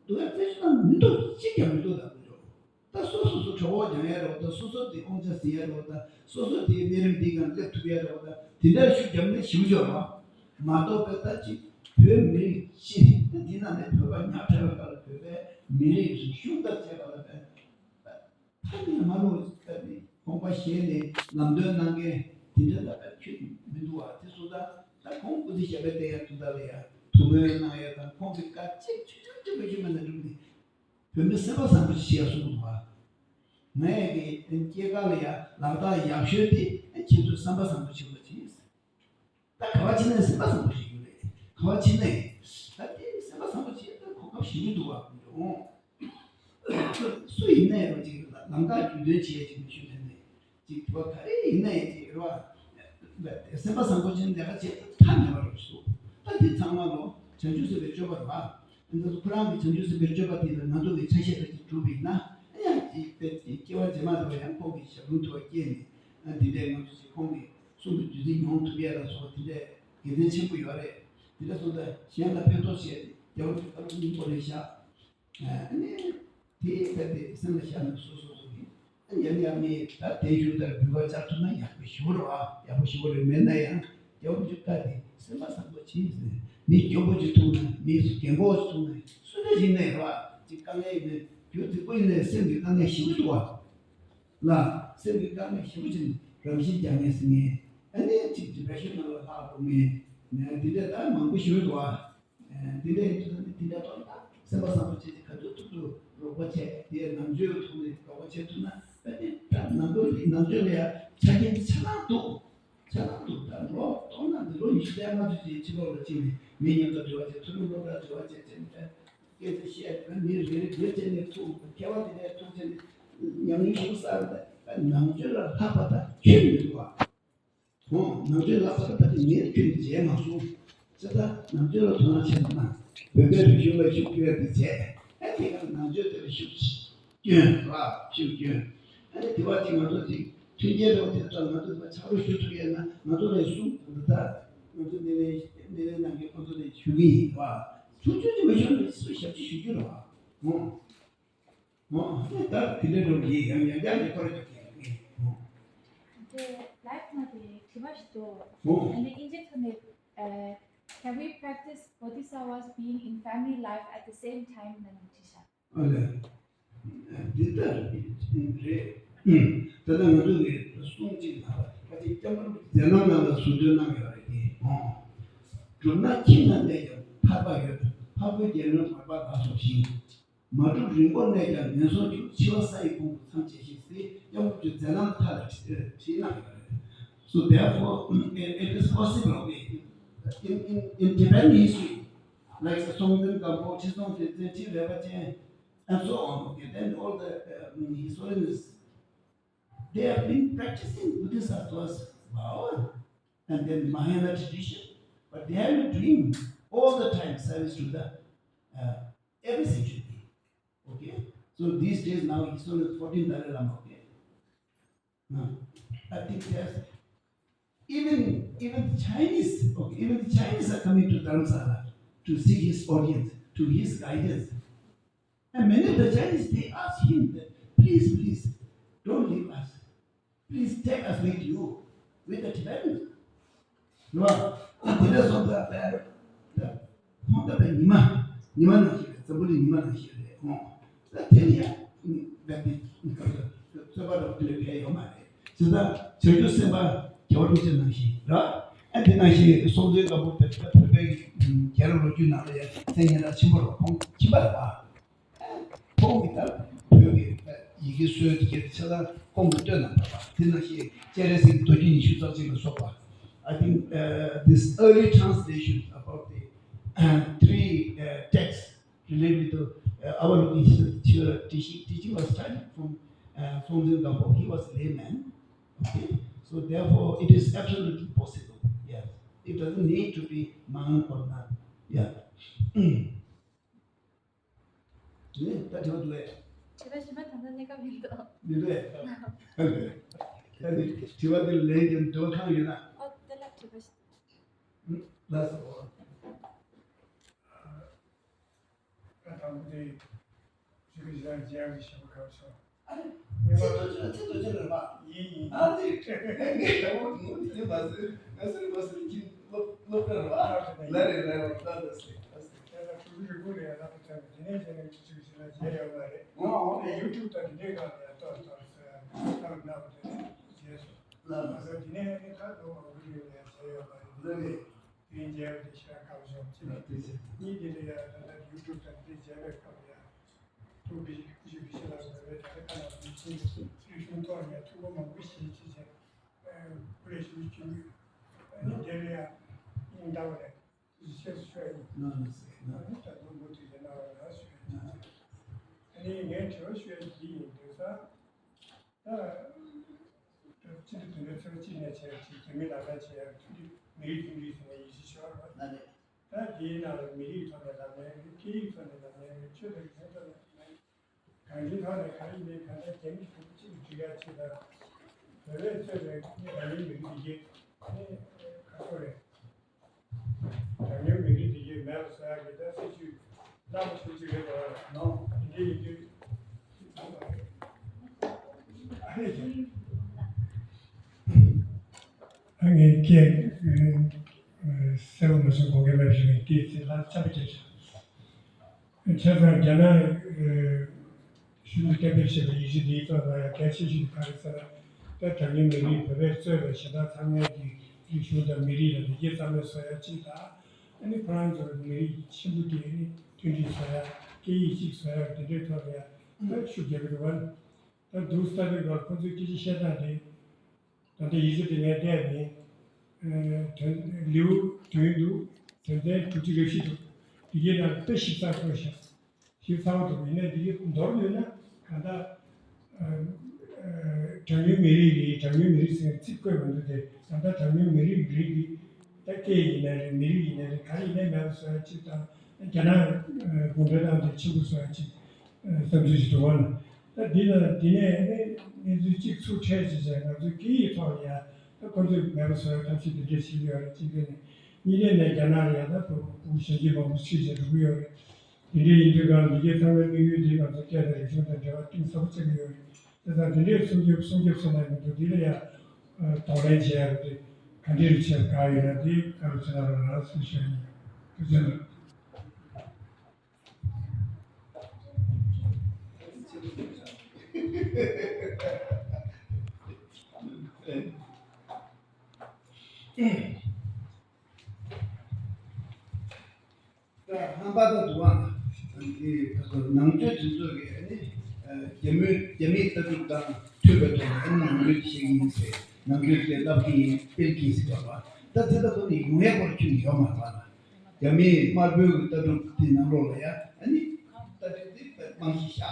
འདུག་ཡ་རྩད་གཅོད་བཏང་མི་འདུག་གཅིག་ཀྱང་མི་འདུག་ད་ཀུན་སྤྱོད། ད་སོ་སོ་སོ་གྲོད་ཁོག་སྦྱང་ཡ་རེད་བ། ད་སོ་སོ་དེ་དབང་ཆ་ཟིན་ཡ་རེད་བ། ད་སོ་སོ་དེའི་གནས་རིམ་འདིའི་སྒང་སླེབས་ཐུབ་ཡ་རེད་བ། ད་དེ་འདྲ་ཤུགས་རྒྱབ་ནས་ཞིབ་འཇོག་རེད་བ། མ་གཏོགས་པའི་ད་ཅིག་བོད་མི་རིགས་སྤྱི་ད་འདི་ནང་ནས་བོད་པ་ཉག་ཕྲ་བའི་སྐབས་ལ་བོད་པའི་མི་རིགས་རིག་གཞུང་དང་བཅས་པ་ལ་བས་ད་ནི་མ་ལོ་ད་ནི་དགོངས་པ་བཞེས་ནས་ལམ་སྟོན་གནང་མཁན་དེ་འདྲ་ད་ད་ཁྱོད་མི་འདུག་བ། དེ་སོང་ད་ད་ཁོང་སྐུ་ཚེ་ཞབས་པད་བརྟན་ཡ་ཐུགས་ད་ལ་ཡ་ཐུགས་སྨོན་གནང་ཡ་དང་ཁོང་གི་བཀའ་གཅིག་ཆུ་ཆུ་ཆུ་མ་ཞུ་མ་ན་འགྲུབ་ནས། བོད་མི་སེམས་པ་བཟང་པོ་ཞིག་བྱས་གསུངས་འདུག་བ། ང་ཡི་གི་སྐྱེས་སྐར་ལ་ཡ་ལག་རྟགས་ཡག་ཤོས་དེ་ཁྱེད་ཚོས་བསམ་པ་བཟང་པོ་བྱེད་དགོས་ཀྱི། ད་ག་བ་ཕྱིན་ནས་སེམས་པ་བཟང་པོ་ཞིག་ཡོད་རེད། ག་བ་ཕྱིན་ནས་ད་དེ་སེམས་པ་བཟང་པོ་བྱེད་ད་གོ་སྐབས་ཞིག་མི་འདུག་བ་ཀུན་འདུས། སུ་ཡིན་ན་ཡང་ཅིག་ལམ་ཁ་རྒྱུས་སྟོན་བྱེད་ཅིག་མི་ཞུ་ཐེངས་ནས་ཅིག་དུ་བ་ག་རེ་ཡིན་ན་ཡང་ཅིག་རེད་བ། སེམས་པ་བཟང་པོ་ཅན་ལས་ཀ་བྱེད་ཐབས་མེད་པ་རེད་ཞུ། ད་འདི་ཚང་མ་ལོ་བྱང་ཆུབ་སེམས་དཔའི་སྤྱོད་པ་རེད་བ། འདི་ཚོ་ཁོ་རང་གི་བྱང་ཆུབ་སེམས་དཔའི་སྤྱོད་པ་དེ་ལ་ང་ཚོ་གི་ཆ་ཤས་དེ་ཅིག་གྲུབ་པ་ཡིན་ན་ཡང་ཅིག་དཔེ་ཅིག་སྐྱེ་བ་རྗེས་མ་དེ་བ་ཡང་ཁོང་གི་ཞབས་དྲུང་དུ་བ་སྐྱེས་ནས་འདི་འདྲའི་ང་ཚོ་ཅིག་ཁོང་གི་གསུང་གི་བདུད་རྩི་མྱོང་ཐུབ་ཡ་ལ་སོགས་པ་དེ་འདྲའི་དགེ་མཚན་ཆེན་པོ་ཡོད་རེད། དེ་འདྲ་སོང་ཙང་གཞན་ལ་ཕན་ཐོགས་བྱས་ཏེ་རྒྱལ་བ་ཐུགས་ཀར་སྙིང་པོ་རེད་བཞག་ཨ་ནི་དེ་ལྟ་སྟེ་སེམས་ལ་ཤར་ནས་སོ་སོ་སོ་གི་ཨ་ཡང་ཡང་མི་ད་དེ་ཞུ་ལྟར་འབུལ་བ་བཅར་ཐུབ་ན་ཡག་པོ་ཞུ་རོགས་ཨ། ཡག་པོ་ཞུ་རོགས་མེད་ན་ཡང་རྒྱལ་བ་ཐུགས་ཀར་དེ་སེམས་པ་བཟང་པོ་བྱེད་ཟེར། མི་སྐྱོ་པོ་ཅིག་ཐུག་ན་མི་སུ་རྒན་གོག་ཅིག་ཐུག་ན་སུ་འདྲ་ཞིག་ནས་རོགས་ཨ་ཅིག་དཀའ་ངལ་ཡིན་ན་རྒྱུ་རྫིག་པོ་ཡིན་ན་སེམས་ཀྱི་དཀའ་ངལ་ཞེ་པོ་འདུག་ཨ། ལ། སེམས་ཀྱི་དཀའ་ངལ་ཞེ་པོ་ཅིག་རང་བཞིན་རྒྱག་ངེས་ཟེར་ངེས། ཨ་ནི་ཅིག་ཌི་པི་རེ་ཤན་ནང་ལ་ལྷག་འགྲོ་ངེས། ནས་འདི་འདྲ་ད་མང་པོ་ཞིག་འདུག་ཨ། འདི་འདྲ་ཡིན་དུས་ད་འདི་འདྲ་གཏོང་ད་སེམས་པ་བཟང་པོ་བྱས་ཏེ་ག་ཚོད་ཐུབ་ཐུབ་རོགས་པ་བྱས་དེ་ནང་ཆོས་ཐོག་ནས་རོགས་པ་བྱས་ཐུབ་ན་ཨ་ནི་ད་ནང་ཁུལ་ནང་ཆོས་ལ་ཡང་ཆ་རྐྱེན་ཆ་ཚང་འདུག་ཆ་ཚང་འདུག་ད་ལོ་སྟོང་ན་འདི་ལོ་ཉི་ཤུ་རྩ་ལྔ་ཚོད་ཅིག་ཕྱི་ལོགས་ལ་ཕྱིན་ནས་མི་མཉམ་དུ་འབྲེལ་བ་བྱས། མཐོ་རིམ་སློབ་གྲྭར་འབྲེལ་བ་བྱས་བྱས་ནས། སྐད་ཆ་བཤད་ན་མི་རེ་རེ་རེ་བྱས་ནས་ཐུག་མཁས་པ་དེ་འདྲས་ཐུག་བྱས་ནས་ཉམས་མྱོང་ཞིག་བསགས་པ་དང་ནང་ཆོས་ལ་ལྷག་པ་དང་ཁྱོན་མི་འདུག་བ། ཧོ། ནང་ཆོས་ལ་ལྷག་པ་དང་ངས་ཁྱོན་མཇལ་མ་སོང་། ཅི་ལྟར་ནང་ཆོས་ལ་དོ་སྣང་བྱས་པ་ན་བོད་པའི་རིག་གཞུང་ལ་ཤུགས་རྒྱག་དེ་བྱས། ཨ་དེ་ག་ནང་ཆོས་དེ་ལ་ཤུགས་སྐྱོན་ར་ཤུགས་སྐྱོན། ཨ་ནི་དེ་བ་ཅིག་ང་ཚོ་ཅིག་མཐུན་རྐྱེན་རོགས་དེ་ལྟར་ང་ཚོ་དེ་བ་ཆགས་རོགས་ཞུ་ཐུབ་ཡས་ན་ང་ཚོ་ལ་གསུང་དང་ད་ང་ཚོ་སྣེ་ལེན་སྣེ་ལེན་གནང་མཁན་ཁོ་ཚོ་ལ་ཞུ་གི་ཡིན་བ། ཆུང་ཆུང་ཅིག་མ་ཤོར་ན་སུ་ཞབས་ཕྱི་ཞུ་རྒྱུ་རེད་བ། ཨོ། ཨོ། ད་དེ་འདྲ་འགྲོ་གི་ཡང་ཡང་ཡང་ཡང་ཁོ་ར་འགྲོ་གི་ཡང་ཨོ། དེ་ལའེབ་ནང་དེ་དྲི་བ་ཞིག་འདུག་ཨོ། ཨ་ནི་དབྱིན་ཇིའི་ཐོག་ནས། Uh, can we practice Bodhisattva's being in family life at the same time ལབ་ནས་དྲིས་ཤག་ཨ་ལས། འདི་ལྟར་རེད། ད་ལྟ་ང་ཚོ་གི་གསུང་གཅིག་ལ་ཁ་ཅིག་སྐྱབས་མགོན་མཛད་རྣམ་ནང་ལ་ཟུར་འདོན་གནང་ཡོད་རེད། གྲུབ་ན་ཁྱིམ་ན་གནས་ཀྱང་ཐར་པ་ཡོད། འཕགས་པའི་རྒྱལ་བློན་མར་པ་ལ་སོགས་ཤིང་། མ་གྲུབ་རིང་པོར་གནས་ཀྱང་ངན་སོང་སྐྱུག། འཆི་བ་ས་ཡི་ཁོང་དུ་མཚམས་བཅད་ཞིང་ཟེར། སྐྱབས་མགོན་རིན་པོ་ཆེས་མཛད་རྣམ་ཐད་ལ་བྲིས་བྲིས་གནང་ཡོད་རེད། So therefore, it, it is possible, okay, in, in, in Tibetan history, like the Songtsen Gampo, Trisong Tsen, Tsen, Tsin Repa Tsen, and so on, okay, then all the um, historians, they have been practicing Buddhist sadhuvas, Bhava, and then Mahayana tradition, but they have been doing all the time service to the uh, every century. Okay? So these days now he's only fourteen Dalai Lama. Okay? Now, I think there's even even the Chinese, okay, even the Chinese are coming to Dharamsala to seek his audience, to his guidance. And many of the Chinese, they ask him that, please, please, don't leave us. Please take us with you, with the Tibetans. རེད་བ། དེ་འདྲ་སོང་ཙང་ད་ད་ཁོང་ད་ད་ཉི་མ་ཉི་མ་ནང་བཞིན་རེད། འཛམ་བུ་གླིང་ཉི་མ་ནང་བཞིན་རེད་ཁོང་། ད་དེ་ནི་ཡང་བསྐྱར་དུ་རྩོད་པ་རོགས་དེ་ལས་ཕན་ཡོད་མ་རེད། ཇི་ལྟར་བྱང་ཆུབ་སེམས་དཔའ་རྒྱལ་བ་རིན་པོ་ཆེ་ནང་བཞིན་རེད་བ། ཨ་དེ་ནང་བཞིན་སྲོང་བཙན་སྒམ་པོ་བོད་པའི་རྒྱལ་རབས་ལོ་རྒྱུས་ནང་ལ་ཡང་མཚན་སྙན་གྲགས་ཆེན་པོ་རེད་བ། ཁོང་ཁྱིམ་པ་རེད་བ། ཁོང་གིས་ད་བོད་ཀྱི་ཡི་གེ་སྲོལ་དེ་གའི་ཆ་ཚང་ཁོང་གིས་བཏོན་གནང་བ་དང་། དེ་ནང་བཞིན་སྤྱན་རས་གཟིགས་མདོ་རྒྱུད་ཉི་ཤུ་རྩ་གཅིག་ལ་སོགས་པ། I think uh, this early translation about the uh, three uh, texts related to uh, our teaching, teaching was started from uh, Songtsen Gampo. He was a layman. Okay? So therefore, it is absolutely possible. Yes. It doesn't need to be monk or nun. Yeah. ནི་ད་དྲི་བ་འདུག་གས། དྲི་བ་ཞིམ་པ་ད་ལྟ་གནས་སྐབས་ཡིན་འདུག་མི་འདུག་གས། ད་ནི་དྲི་བ་འདི་ལན་ཀྱང་འདོད་ཁང་ཡོད་ན། ཨོ་དེ་ལ་དྲི་བ་ཞིག་ལགས་སོ། ད་དང་པོ་དེ་ཞུ་གི་ཞིག་ལ་རྒྱལ་བའི་ཞིམ་པ་ཁ་བྱོ། ཨ་རེ། ཚིག་ཏུ་བཅོས་ཚིག་ཏུ་བཅོས་རེད་པ། ཡིན་ཡིན། ཨ་ཙི། ངས་ངས་ད་བོ་ངོ་དེ་མ་ཟེར། ང་ཟེར་མ་ཟེར་གྱིན་སློབ་སློབ་གྲྭ་རེད་པ། ལ་རེ་ལ་རེ་ལ་ལ་ཟེར་ལ་ཟེར། དེ་ལ་ཕྲུ་གུ་རེ་གུ་རེ་ལ་ཁོ་ཚོས་དེ་ནས་བྱས་ནས་ཅི་ཅི་ཞིག་ལ་བྱས་ཡོད་མ་རེད། ཨོ་ཨོ། དེ་ཡུ་ཊུབ་དང་དེ་འདྲའི་སྒང་ལ་ཡང་ཏོག་ཏོག་ཙམ་ལྟ་བ་ན་བ་དེ་བྱས་སོང་། ལ་ལ་ཟེར། དེ་ནས་ནི་ཁ་ལོ་མང་པོ་ཞིག་ལ་བྱས་ཡོད་མ་རེད། ལ་ལ། དེ་མཇལ་བ་དེ་ཞེ་དྲག་དགའ་པོ་བྱུང་། གཅིག་ལ་དེ་བྱས། གཉིས་དེ་ལ་ཡང་ད་ལྟ་ཡུ་ཊུབ་དང་དེ་མཇལ་བའི་སྐབས་ལ་ཡང་ཐུགས་ཀྱི་སྐུ་ཞབས་ཀྱི་ཤེས་རབ་རེ་བའི་ད་ལྟ་ཁ་ནང་དུ་ཤིང་གི་སྲིད་གཞུང་ཐོག་ནས་ཐུགས་ཁུར་མང་པོ་བཞེས་བྱས་བྱས་སྐུ་ལས་ཞུ་བྱུང་ཡོད། ཨ་ནི་དེ་ལ་ཡང་སྙིང་ཐག་པ་ནས་ཡིད་ཆེས་སུ་ཞུ་ཡ་ཡིན། ཨ་ནི་ད་དུང་མུ་མཐུད་བྱས་གནང་རོགས་གནང་ཞུ་ཡ་ཡིན། ཨ་ནི་ངས་དྲི་བ་ཞུ་ཡ་འདི་ཡིན། དེང་སང་ད་སྤྱི་འཐུས་བདུན་ཚོད་ཚོད་གཅིག་ནས་བྱས་ཅིག་རྒྱ་མི་ལག་བསྟར་བྱེད་ཡག་མཐུན་སྒྲིལ་མི་རིགས་མཐུན་སྒྲིལ་ཟེར་ནས་ཡིད་ཆེས་ཤོར་བ། ལ་ལས། ད་དེའི་ནང་ལ་མི་རིགས་ཐོག་ནས་ལབ་ནའི་རེད། སྐད་ཡིག་ཐོག་ནས་ལབ་ནའི་རེད། ཆོས་དང་རིག་གཞུང་ཐོག་ནས་ལབ་ནའི་རེད། གང་ཅིའི་ཐོག་ནས་ག་རེ་ཡིན་ནའི་གང་ལྟར་རྒྱ་མི་གཅིག་གཅིག་སྒྲིལ་ཡག་ཅིག་དང་། བོད་པས་གཙོས་པའི་རང་ཉིད་མི་རིགས་འདི་གའི་ནི་ཁ་ཕྱོགས་རེད། གྲངས་ཉུང་མི་རིགས་འདི་གའི་མེད་པ་བཟོ་ཡག་གི་ད་སྲིད་ཇུས་རླབས་ཆེན་ཅིག་རེད་འགྲོ་བ་ནོ། འདི་འདྲ་ཡིན་དུས་ཨ་ནི་ཨ་ངའི་སྐད་གསལ་པོ་མ་སོང་། དགོངས་འགལ་མེད་པ་ཞིག་ཡིན། དེའི་ཚེ་ལ་འཚམས་པ་བརྒྱབ་ཤག་བྱས་ཙང་རྒྱ་ནག་ཞུ་ལུགས་གཏན་འབེབས་བྱས་པའི་ཡིག་ཆ་འདིའི་ཐོག་ལ་ཡང་གལ་ཆེ་ཤོས་དེ་ག་རེ་ཟེར་ན། ད་གྲངས་ཉུང་མི་རིགས་བོད་པས་གཙོས་པའི་གཞན་དག་ཚང་མའི་གི་རིག་གཞུང་དང་མི་རིགས་ལ་ལེགས་སྐྱེས་བསམ་བློ་བཟོ་ཡ་གཅིག་དང་། ཨ་ནི་ཁོ་རང་ཚོར་མི་རིགས་ཆེན་པོ་དེ་ནི་མཐུན་སྒྲིལ་བཟོ་ཡ། སྐད་ཡིག་གཅིག་བཟོ་ཡ་དེ་འདྲའི་ཐོག་ལ་ཡང་ཤུགས་རྒྱབ་ཀྱི་རེད་བ། ད་འདུག་སེ་ལྟ་བུའི་སྐབས་ཁོ་ཚོའི་སྐད་ཆ་བཤད་སྟངས་དེ། ད་ལྟ་ཡིག་ཆ་དེ་ངས་བལྟས་ནས། ཨ་དོན་ལེའུ་བདུན་འདུག་དོན་ཚན་དྲུག་ཅུ་རེ་བཞི་འདུག་དེ་གའི་ནང་དཔེ་ཞིབ་ཚགས་བཀོད་བཞག་ཞིབ་ཚགས་པོ་འདུག་ཡིན་ནའི་དེ་གའི་མདོར་བསྡུས་ན་གང་ལྟར། ཨ་ཨ་གྲངས་ཉུང་མི་རིགས་རེད། གྲངས་ཉུང་མི་རིགས་ཟེར་ཚིག་བཀོད་མི་འདུག་དེ་གང་ལྟར་གྲངས་ཉུང་མི་རིགས་རིགས་ཀྱི་ད་སྐད་ཡིན་ནའི་རེད། མི་རིགས་ཡིན་ནའི་རེད། ག་རེ་ཡིན་ནའི་མེད་པ་བཟོ་ཡ་གཅིག་དང་། རྒྱ་ནག་གུང་ཁྲན་ཏང་དེ་ཆེན་པོ་བཟོ་ཡ་གཅིག་བསམ་ཚུལ་ཞིག་འདུག་བ། ད་འདི་ལ་འདི་ནས་ནི་གནས་ཚུལ་གཅིག་ཚུར་འཕྲད་བྱས་བྱས་ང་ཚོའི་སྐད་ཡིག་ཐོག་ལ་ཡ་ད་ཁོ་ཚོས་མེད་པ་བཟོ་ཡ་ཐབས་ཤེས་འདི་འདྲས་བྱེད་ཀྱི་ཡོད་རེད། གཅིག་དེ་ནས་གཉིས་དེ་ནས་རྒྱ་ནག་ལ་ཡ་ད་བོད་ཕྲུ་གུ་གཞོན་སྐྱེས་མང་པོ་ཁྲིད་བྱས་འགྲོ་གི་ཡོད་རེད། འདི་འདྲས་ཡིན་དུས་གང་འདི་གའི་ཚང་མའི་དམིགས་ཡུལ་འདི་ང་ཚོ་སྐད་དང་རིག་གཞུང་དང་འབྲེལ་བ་གཏིང་ཟབ་པོ་བྱེད་ཀྱི་ཡོད་རེད། དེ་དང་འདི་འདྲས་སྲུང་སྐྱོབ་སྲུང་སྐྱོབ་ཟེར་ན་མི་འདུག་འདི་ལ་ཡ་གདོང་ལེན་བྱེད་ཡ་རེད། དེ་ག་འདྲས་བྱེད་དགོས་ཡོད་ན་འདི་ག་རེ་བྱེད་ན་རང་རང་སུ་ཤེས་ཡིན། ཐུགས་རྗེ་གནང་། ཧམ་པ་དང་དུ་བ་ནང་ཆོས་དེ་ཚོ་གི་ཨ་ནི་རྒྱ་མི་རྒྱ་མིའི་ལྟ་གྲུབ་དང་མཐུན་པའི་ཐོག་ནས་ཨ་ནི་ནང་ཆོས་ཤེས་ཀྱི་ཡིན་ཟེར། ནང་ཆོས་དེ་བསླབ་ཀྱི་ཡིན་སྤེལ་གྱི་ཡིན་ཟེར་བ་ལ། ད་དེ་ལྟ་བུ་ནི་ཡོང་ཡག་པར་ཁྱོན་ནས་ཡོད་མ་རེད་བ་ལ། རྒྱ་མིའི་དམར་པོའི་ལྟ་གྲུབ་དེ་ནང་ལོགས་ལ་ཡ་ཨ་ནི་ལྟ་གྲུབ་དེ་རྨང་གཞི་བཞག་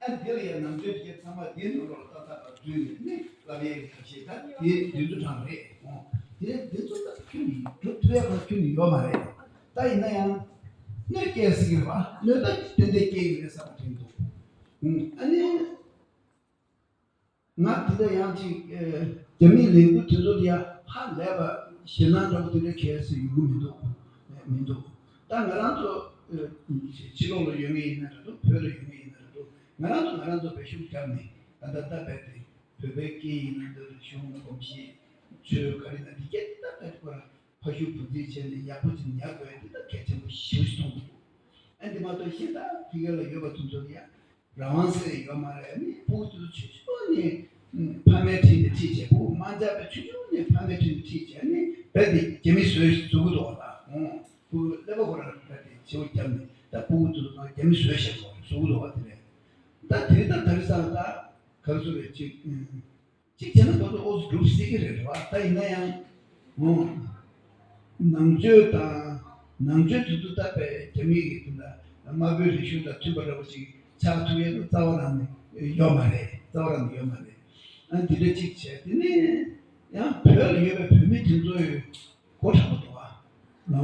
ཨ་འདི་ལ་ཡང་ནང་ཆོས་དེ་ཚང་མ་འདིའི་ནང་ལོགས་ལ་ཏག་ཏག་ཏག་འཛུལ་ནས་ནི་བསླབ་ཡས་ཀྱི་ཐབས་ཤེས་ད་དེ་འདི་ཚོ་དྲངས་རེད། འོ་དེ་འདི་ཚོ་ད་ཁྱོན་ནས་སྒྲུབ་ཐུབ་ཡག་ཁྱོན་ནས་ཡོད་མ་རེད། ད་ཡིན་ན་ཡང་གནོད་སྐྱེལ་སྲིད་ཀྱི་རེད་བ། གནོད་ད་ཏན་ཏན་སྐྱེལ་གྱི་རེད་བསམ་པ་དྲན་འདུག་ཨ་ནི། ང་དེ་འདྲ་ཡང་ཅིག་རྒྱ་མིའི་ལས་འགུལ་དེ་ཚོ་ལ་ཡང་ཧ་ལས་པ་ཞེད་སྣང་འདྲ་པོ་དེ་འདྲ་གལ་སྲིད་ཡོང་གི་མི་འདུག་མི་འདུག་ད་ང་རང་ཚོ་ཕྱི་ལོགས་ལ་ཡོད་མཁན་ཡིན་ན་རེད་འདུག་བོད་ལ་ཡོད་མཁན་ཡིན་ན་རེད་འདུག་ང་རང་ཚོ་ང་རང་ཚོ་བེད་སྤྱོད་བརྒྱབ་ནས་ད་ལྟ་ད་རྦད་དེ་བོད་པའི་སྐད་ཡིན་ན་འདི་རེད། གཞུང་གོམས་གཤིས་ཆོས་ག་རེ་ན་འདི་སྐད་ད་རྦད་དེ་ཁོ་རང་ཕ་ཤུལ་བུ་འཛིན་བྱས་ནས་ཡག་པོ་ཅིག་ཉར་དགོས་ཡ་འདི་ད་གལ་ཆེན་པོ་ཞེ་པོ་ཞིག་མཐོང་འདུག་ཨ་འདི་མ་གཏོགས་གཞན་དག་ཕ་གི་ལ་ཡོད་པ་དེ་ཚོ་ལ་ཡང་རང་དབང་ཟེར་ཡོད་མ་རེད། ཨ་ནི་ཕྲུ་གུ་དེ་ཚོ་ཆུང་ཆུང་ནས་ཕ་མའི་འཁྲིས་ནས་ཁྲིད་བྱས། ཕྲུ་གུ་མ་འཇགས་པའི་ཆུང་ཆུང་ནས་ཕ་མའི་འཁྲིས་ནས་ཁྲིད་བྱས་ནས་རྦད་དེ་རྒྱ་མི་བཟོས་བཟོ་གི་འདུག་བ་ད། ཨོ་ཕྲུ་གུ་ཀླད་པ་ཁོ་རང་རྦད་དེ་བྱེའུ་བརྒྱབ་ནས་ད་ཕྲུ་གུ་དེ་ཚོ་ནང་རྒྱ་མི་བཟོས་བཞག་འདུག་བ། བཟོ་གི་འདུག་བ། དེ་རེད། ད་དེ་ད་དེང་སང་ད་ག་རེ་ཟེར་རེད་ཅིག་གཅིག་བྱས་ན་ཁོ་ཚོ་ཨོ་ཙི་སྒྲུབ་སྲིད་ཀྱི་རེད་བ། ད་ཡིན་ན་ཡང་ངོ་། ནང་ཆོས་དང་ནང་ཆོས་དེ་ཚོ་ད་དཔེ་རྒྱ་མི་གི་དེ་འདྲ་དམར་པོའི་རིག་གཞུང་དང་མཐུན་པ་འདྲ་པོ་ཞིག་ཆགས་ཐུབ་ཡས་ནི་རྩ་བ་རང་ནས་ཡོད་མ་རེད། རྩ་བ་རང་ནས་ཡོད་མ་རེད། ཨ་འདི་འདྲ་གཅིག་བྱས། དེ་ནས་ཡང་བོད་ལ་ཡོད་པའི་བོད་མི་དེ་ཚོ་ཡོད་སྒོ་དྲག་པོ་འདུག་ཨ། ནོ།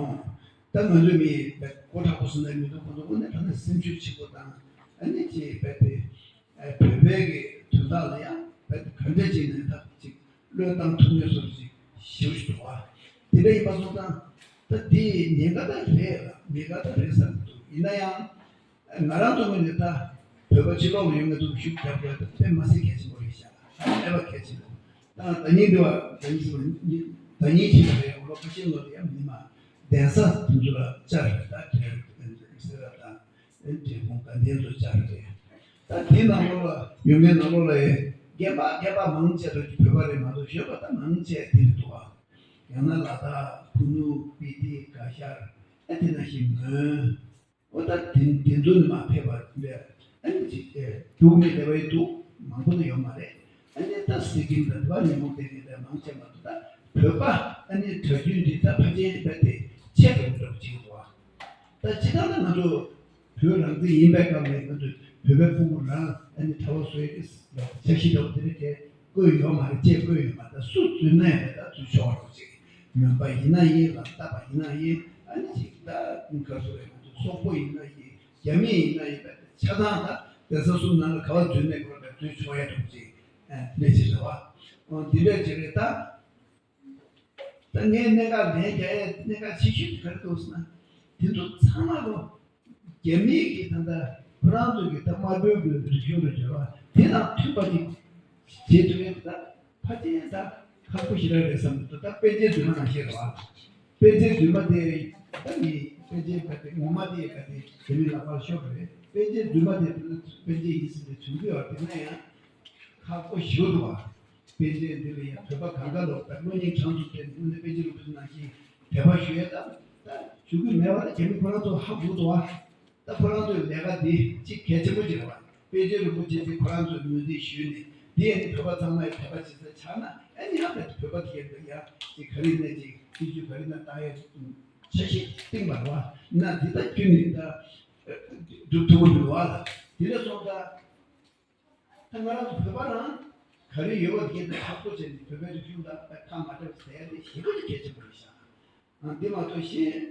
ད་ང་ཚོའི་མི་སྒོ་དྲག་པོ་སུ་ནས་མི་འདུག་ཁོ་ཚོ་དངོས་གནས་དྲང་གནས་སེམས་ཤུགས་ཆེ་པོ་དང་ཨ་ནི་ཅེས་བས་ཏེ། བོད་པའི་གི་དོན་དག་ལ་ཡང་བོད་ག་འདྲ་ཅིག་ནས་ད་ཅིག་བློས་བཏང་ཐུབ་མཁན་སོགས་ཅིག་ཞེ་པོ་ཞིག་འདུག་བ། དེ་འདྲ་ཡིན་པ་སོང་ཙང་ད་དེ་ཉེན་ཁ་ད་རེད་ལ་ཉེན་ཁ་ད་རེད་བསམ་གྱི་འདུག་ཡིན་ན་ཡང་ང་རང་ཚོ་ངོས་ནས་ད་བོད་པ་ཕྱི་ལོགས་ལ་ཡོད་མཁན་ཚོ་ཤུགས་རྒྱབ་དགོས་ད་དཔེ་མ་སྲིད་གལ་ཆེན་པོ་རེད་ཤག་ཨེ་བ་གལ་ཆེན་པོ། ད་ད་ཉིན་འདི་བ་ད་ཉིན་ཞིག་ད་ཉིན་ཞིག་རེད། ལོ་ཁ་ཤས་ལོ་དེ་ཡང་མི་མ་གདན་ས་དེ་ཚོ་ལ་བཅར་རེད། ད་དྲན་ཟེར་བ་དང་། འབྲས་སྤུངས་དགའ་ལྡན་དུ་བཅར་ཏེ། ད་དེའི་ནང་ལོགས་ལ་ཡོད་མཁན་ནང་ལོགས་ལ་ཡང་རྒན་པ་རྒན་པ་མང་ཆེ་བ་བོད་པ་རེད་མ་གཏོགས་གཞོན་པ་ད་མང་ཆེ་དེ་རེད་འདུག་བ། ཡང་ན་ལ་དྭགས་ཕུ་ནུ་སྤི་ཏི་གྷ་ཤར་ཨ་དེ་ནང་བཞིན་མོན། འོ་ད་དེ་དེ་ཚོ་ནི་མ་ཕེབས་པ་རེད། ཨ་ནི་ཅིག་ཨེ་འདུག་མེད་དེ་བས་འདུག་མང་པོ་ནི་ཡོད་མ་རེད། ཨ་ནི་ད་སི་ཀིམ་དང་དེ་བ་ཉོན་མོངས་ལྡན་མཁན་དེ་མང་ཆེ་མ་གཏོགས་ད་བོད་པ་ཨ་ནི་གྲྭ་རྒྱུན་འདི་ད་ཕལ་ཆེར་རྦད་དེ་ཆད་འགྲོ་འགྲོ་བྱེད་འདུག་བ། ད་སྤྱིར་བཏང་ད་ང་ཚོ་བོད་རང་བཙན་ཡིན་པའི་སྐབས་ནས་ང་ཚོ་བོད་པའི་ཕྲུ་གུ་རང་ཨ་ནི་གྲྭ་པ་བཟོ་ཡས་ཀྱི་འཆར་གཞི་འདྲ་པོ་དེ་འདྲ་དེ་བཀོད་ཡོད་མ་རེད། ཅེས་བཀོད་ཡོད་མ་རེད། ད་སུ་འཛུལ་ན་ཡང་ད་འཛུལ་ཆོག་རོགས་ཅིག་མོན་པ་ཡིན་ན་ཡིན། ལ་དྭགས་པ་ཡིན་ན་ཡིན། ཨ་ནི་ཅིག་ད་ག་རེ་ཟེར་རེད། ང་ཚོ་སོག་པོ་ཡིན་ན་ཡིན། རྒྱ་མི་ཡིན་ན་ཡིན། ད་ཆ་ཚང་ད་གདན་ས་གསུམ་ནང་ལ་ག་བ་འཛུལ་ནས་དགོས་ད་འཛུལ་ཆོག་ཡ་འདྲ་པོ་ཅིག་ཨ་འདི་འདྲ་ཅིག་རེད་བ། འོ་འདི་འདྲ་ཅིག་རེད་ད། ད་ངས་གནད་འགག་ལན་རྒྱག་ཡས་གནད་འགག་ཆེ་ཤོས་དེ་ག་རེ་འདུག་ཟེར་ན། དེ་ཚོ་ཚང་མ་ལོ་རྒྱ་མིའི་གི་ད་ལྟ་ཁོ་རང་ཚོ་གི་ད་དམར་པོའི་གི་རིག་གཞུང་ལ་འགྱུར་བ་དེ་དང་མཐུན་པ་ཅིག་བྱེད་ཐུབ་ཡས་ད་ཕལ་ཆེར་ད་ཁག་པོ་ཞེ་དྲག་རེད་བསམ་གྱི་འདུག་ད་པཎ་ཆེན་བདུན་མ་ནང་བཞིན་རེད་བ། པཎ་ཆེན་བདུན་མ་དེ་ད་ནི་པཎ་ཆེན་ག་དེ་ངོ་མ་དེ་ག་དེ་རྒྱ་མི་ལག་པར་ཤོར་བ་རེད། པཎ་ཆེན་བདུན་མ་དེ་པཎ་ཆེན་ཡིན་ཟེར་ནས་བྱུང་གི་ཡོད་རེད། དེ་ན་ཡང་ཁག་པོ་ཞེ་པོ་འདུག་བ། པཎ་ཆེན་འདི་ལ་ཡང་བོད་པ་གང་ག་ལོག་པའི་བློ་སྙིང་བྲང་དུ་བསྟན་ནས་དངོས་གནས་པཎ་ཆེན་རིན་པོ་ཆེ་ནང་བཞིན་དད་པ་ཞུ་ཡས་ད་ད་ཞུ་གི་མེད་པ་ལ་རྒྱ་མི་ཁོ་རང་ཚོ་ཧ་གོ་འདུག་བ། ད་ཁོ་རང་ཚོའི་ལས་ཀ་འདི་གཅིག་གལ་ཆེན་པོ་ཅིག་རེད་བ། པཎ་ཆེན་རིན་པོ་ཆེ་འདི་ཁོ་རང་ཚོས་ངོས་འཛིན་ཞུས་ནས་འདི་ཡང་ནི་བོད་པ་ཚང་མས་དད་པ་བྱེད་ས་ཆགས་ན་ཨ་ནི་ཧ་ད་བོད་པ་དེ་ག་འདི་ཡ་ཅིག་ག་རེ་ནས་ཅིག་སྲིད་ཇུས་ག་རེ་ན་བཏང་ཡས་འཆར་གཞི་བཏིང་བ་རེད་བ། ན་འདི་ད་ཁྱོད་ནི་ད་སྒྲུབ་ཐུབ་ཀྱི་མི་འདུག་བ། ལ་དེ་འདྲ་སོང་ཙང་། ད་ང་རང་ཚོ་བོད་པ་རང་ག་རེ་ཡོད་པ་དེ་གས་ད་ཁག་པོ་བྱས་ནས་བོད་པའི་རིག་གཞུང་དང་ཁ་མ་བྲལ་བ་ཟེར་ཡ་དེ་ཞེ་པོ་ཅིག་གལ་ཆེན་པོ་རེད་ཤག་ཨ་འདི་མ་གཏོགས་གཞན་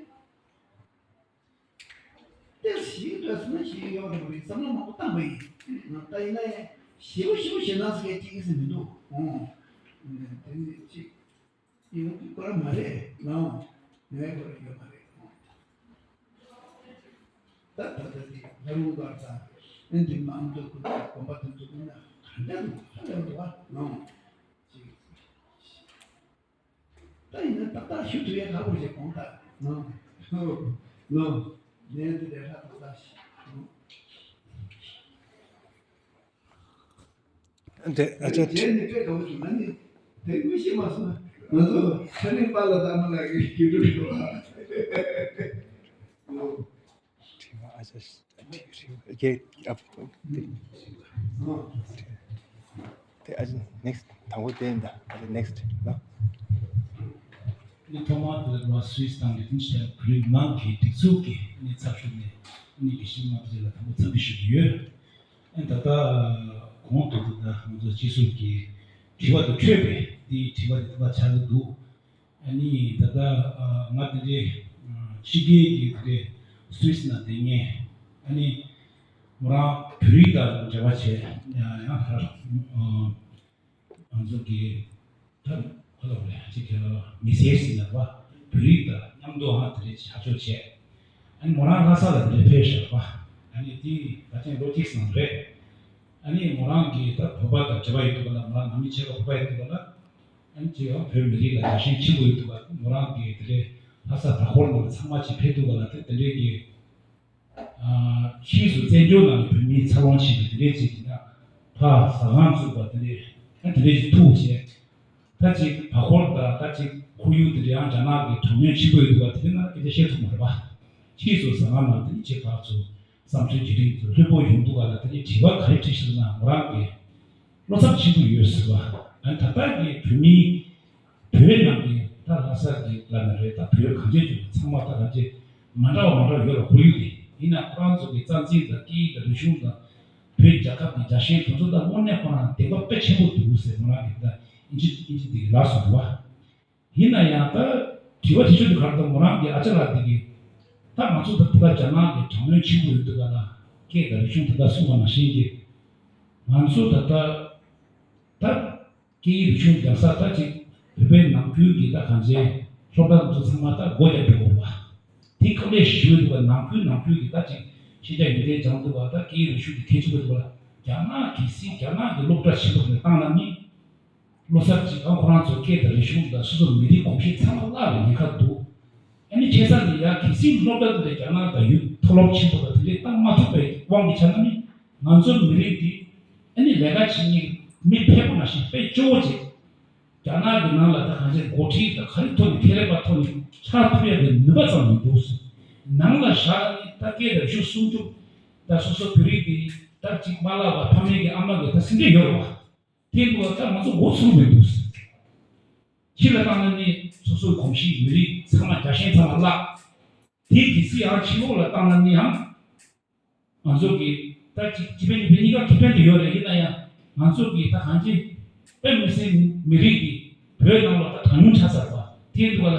ཏེ་ཞིག་འདོད་སོང་ན་ཞིག་ཡོད་རེད་མ་རེད་བསམ་བློ་མང་པོ་བཏང་པ་ཡིན། ད་ཡིན་ན་ཡང་ཞེ་པོ་ཞེ་པོ་ཞེ་ན་ཟེར་མཁན་ཅིག་ཡིན་ས་མི་འདུག་ཨོ། དེ་ནི་ཅིག་ཡིན་ཁོ་རང་མ་རེད་ལའང་ངའི་ཁོ་རང་ཡོད་མ་རེད། ད་ད་ལྟ་དེ་ལྷ་རུང་སྒར་དང་ཨེ་འདི་མང་དུ་ཁུ་དང་དགོན་པ་དེ་ཚོ་ཀུན་ན་ག་འདྲ་འདུག་ཧ་ལས་འདུག་ཨ་ནང་ཅིག་ད་ཡིན་ན་ཏག་ཏག་ཞུ་ཐུབ་ཡ་ཁག་པོ་ཞིག་གོང་ད་ནང་ནང་ནང་ལན་དེ་ལས་ཧ་ཏག་ཏག་ཞིག་ནང་། དེ་ཨ་ཅག་རྗེས་ནས་དཔེ་དགའ་པོ་བྱུང་། ང་ནི་དེ་དངོས་གཞི་མ་སོང་། ང་ཚོ་ཆ་ནས་པཱ་ལགས་དང་ཨ་མ་ལགས་ཀྱི་རྒྱུད་སྒྲུབ་ཞུ་བ། རྒྱལ་ཨ་དེ་དེ་ཨ་ནེག་སི་དང་པོ་དེ་ཡིན་ད། ཨ་ནེག་སི་ལ། ནི་ཐོག་མར་དེ་ལ་སུད་སི་དང་ལི་ཐན་ཤི་ཏན་བོད་རིགས་མང་གི་སྒྲིག་འཛུགས་ཀྱི་ནི་ཚབ་ཞུས་ནས་ནི་དགེ་བཤེས་རྣམ་པ་ལ་དང་པོ་འཚམས་འདྲི་ཞུ་གི་ཡོད། ཨ་ནི་ད་ལྟ་གོང་དུ་དེ་ལ་ང་ཚོ་སྤྱི་ཟུར་གྱི་དྲི་བ་དང་འཕྲོས་པའི་དེའི་དྲི་བ་དེ་དེ་ལ་ཆགས་ཀྱི་འདུག་ཨ་ནི་ད་ལྟ་ང་དེ་འདྲའི་ཕྱི་རྒྱལ་གྱི་དེ་འདྲའི་སུད་སི་ནང་བསྡད་མཁན་ཨ་ནི་མོ་རང་བོད་རིགས་དང་འབྲེལ་བ་བྱས་ཡང་ཡང་ང་ཚོ་གི་ད་ཁོ་ལ་བ་ལས་ཅིག་གི་མི་སེར་ཟིན་ལ་བ་བོད་རིགས་དང་མཉམ་དུ་ཧང་དེ་རེད་ཆ་ཆོག་བྱས། ཨ་ནི་མོ་རང་ལྷ་ས་ལ་དེ་འདྲའི་ཕེབས་ཤག་བ། ཨ་ནི་དེ་ད་ཅན་ལོ་གཅིག་སོང་རེད། ཨ་ནི་མོ་རང་གིས་ད་བོད་པ་དང་འབྲེལ་བ་ཡོད་འདུག་ག་ལ། མོ་རང་ནང་མི་བྱེད་པ་བོད་པ་ཡོད་འདུག་ག་ལ། ཨ་ནི་ཅིག་ཡང་བོད་མི་རིགས་ལ་རྒྱལ་ཞེན་ཆེན་པོ་ཡོད་འདུག་ག། མོ་རང་གིས་དེ་འདྲའི་ལྷ་ས་བྲག་འཁོར་ནང་ལ་ཚང་མ་ཅིག་ཕེབས་འདུག་ག་ལ། དེ་དེ་འདྲའི་གི་ཕྱིས་སུ་བཙན་བྱོལ་ནང་གི་བོད་མིའི་འཚར་ལོངས་ཆེད་དུ་དེ་འདྲའི་ཅིག་ཡིན་ན་ཕ་ཟ་ཁང་བཙུགས་པ་དེ་འདྲའི་ཨ་དེ་འདྲའི་ཅིག་ཐུགས་བཞེས། ད་ཅིག་བྲག་འཁོར་དང་ད་ཅིག་ཁོར་ཡུག་དེ་འདྲའི་ཡང་རྒྱ་ནག་གི་གྲངས་ཉུང་ཆེན་པོ་ཡོད་འདུག་ག། དེ་འདྲ་ན་སྐད་ཆ་བཤད་ཐུབ་མ་རེད་པ། ཕྱིས་སུ་ཟ་ཁང་ནང་དེ་འདྲའི་ཅིག་བར་ཚུགས། བསམ་ཚུལ་བརྗེ་རེས་ཚོ་ལྷོད་པོ་ཡོང་འདུག་ག་ལ། དེ་ནི་དྲི་བ་ག་རེ་དྲིས་ཤེས་ན་མོ་རང་གིས་བློ་འཚབ་ཆེན་པོ་ཡོད་ཟེར་བ། ཨ་ནི་ད་ལྟ་གི་བོད་མིའི་བོད་ནང་གི་ད་ལྷ་ས་གི་ལ་ནི་རེད། ད་བོད་གངས་ཅན་ལྗོངས་ཚང་མ་ད་གངས་ཅན་མ་འདྲ་བ་མ་འདྲ་བ་ཡོད་ལ། ཁོར་ཡུག་དེ་ཡིན་ན་ཁོ་རང་ཚོ་གི་རྩ་འཛིན་དང་སྐད་ཡིག་དང་རིག་གཞུང་དང་བོད་རྒྱལ་ཁབ་ཀྱི་རྒྱལ་ཞེན་དེ་ཚོ་ད་དངོས་གནས་ཁོ་རང་བདེན་པ་དཔེ་ཆེན་པོ་འདུག་ཟེར་མོ་རང་གིས་ད་ཨིན་ཇི་ཨིན་ཇི་འདི་གི་ལགས་སུ་འདུག་བ། ཡིན་ན་ཡང་ད་དྲི་བ་དྲི་ཤོག་དེ་གར་དུ་མོ་རང་གི་ཨ་ཅག་ལགས་དེ་གིས་ད་ང་ཚོ་ད་ད་རྒྱ་ནག་གི་གྲངས་ཉུང་ཆེན་པོ་ཡོད་འདུག་ག་ལ། སྐད་དང་རིག་གཞུང་ད་ད་གསུངས་པ་ནང་བཞིན་གྱི་ང་ཚོ་ད་ད་ད་སྐད་ཡིག་རིག་གཞུང་སྦྱང་ས་ད་ཅིག་བོད་པའི་ནང་ཁུལ་གྱི་ད་གང་ཅན་སློབ་གྲྭ་ཚོ་ཚང་མ་ད་སྒོ་རྒྱབ་འགྲོ་དགོས་པ་དེ་དཀའ་ལས་ཞེ་པོ་འདུག་ག། ནང་ཁུལ་ནང་ཁུལ་གྱི་ད་ཅིག་ཤེས་བྱ་ཡོན་ཏན་སྦྱང་འདུག་ག། ད་སྐད་ཡིག་རིག་གཞུང་གི་གལ་ཆེན་པོ་འདུག་ག་ལ། རྒྱ་ནག་གི་སྲིད་རྒྱ་ནག་གི་སློབ་གྲྭ་ཆེན་པོ་དེ་བཏང་ན་ནི། བློ་འཚབ་ཅིག་ཨ་ཁོ་རང་ཚོ་སྐད་དང་རིག་གཞུང་དང་སོ་སོ་མི་རིགས་གོམས་གཤིས་ཚང་མ་བརླག་པའི་ཉེན་ཁ་འདུག། ཨ་ནི་ཆེ་ས་ནས་ཡང་གལ་སྲིད་སློབ་གྲྭ་དེ་ལ་རྒྱ་ནག་དང་ཡུལ་མཐོ་སློབ་ཆེན་པོ་དང་དེ་འདྲས་བཏང་མ་ཐུབ་པའི་དབང་གིས་ཆ་ན་ནི་ང་ཚོ་མི་རིགས་འདི་ཨ་ནི་ལས་ཀ་བྱེད་མཁན་མི་ཕལ་པོ་ནང་བཞིན་དཔེ་སྐྱོ་བོ་ཅིག་རྒྱ་ནག་གི་ནང་ལ་ད་གང་ཅི་འགོ་ཁྲིད་དང་ག་རེ་ཐོག་ནས་ཁེ་ལས་པ་ཐོག་ནས་ཆགས་ཐུབ་ཡ་གི་ནུས་པ་ཙམ་མི་འདུག། ནང་ལ་བཞག་ནས་ད་སྐད་དང་རིག་གཞུང་སྲུང་སྐྱོབ་ད་སོ་སོ་བོད་རིགས་འདི་ད་ཅིག་མ་བརླག་པ་ཕ་མེས་ཀྱི་ཨ་མ་གི་ད་སེམས་ཁྲལ་ཡོད་རེད་བ། དེ་འདུག་ད་ང་ཚོ་འགོ་ཚུགས་མི་འདུག། ཕྱི་ལ་བཏང་ན་ནི་སོ་སོའི་གོམས་གཤིས་མི་རིགས་ཚང་མ་རྒྱལ་ཞེན་ཚང་མ་བརླག། དེ་གལ་སྲིད་ཡང་ཕྱི་ལོགས་ལ་བཏང་ན་ནི་ཡང་ང་ཚོ་གི་ད་ཅིག་སྤྱི་པའི་ནུས་པའི་གཉིས་ཀ་ཁེ་ཕན་དུ་ཡོད་རེད། ཡིན་ན་ཡང་ང་ཚོ་གི་ད་གང་ཅི་དཔེ་མི་སྲིད་མི་རིགས་ཀྱི་བོད་ནང་ལ་ད་གྲངས་ཉུང་ཆགས་ཚར་བ་དེ་འདུག་ལ།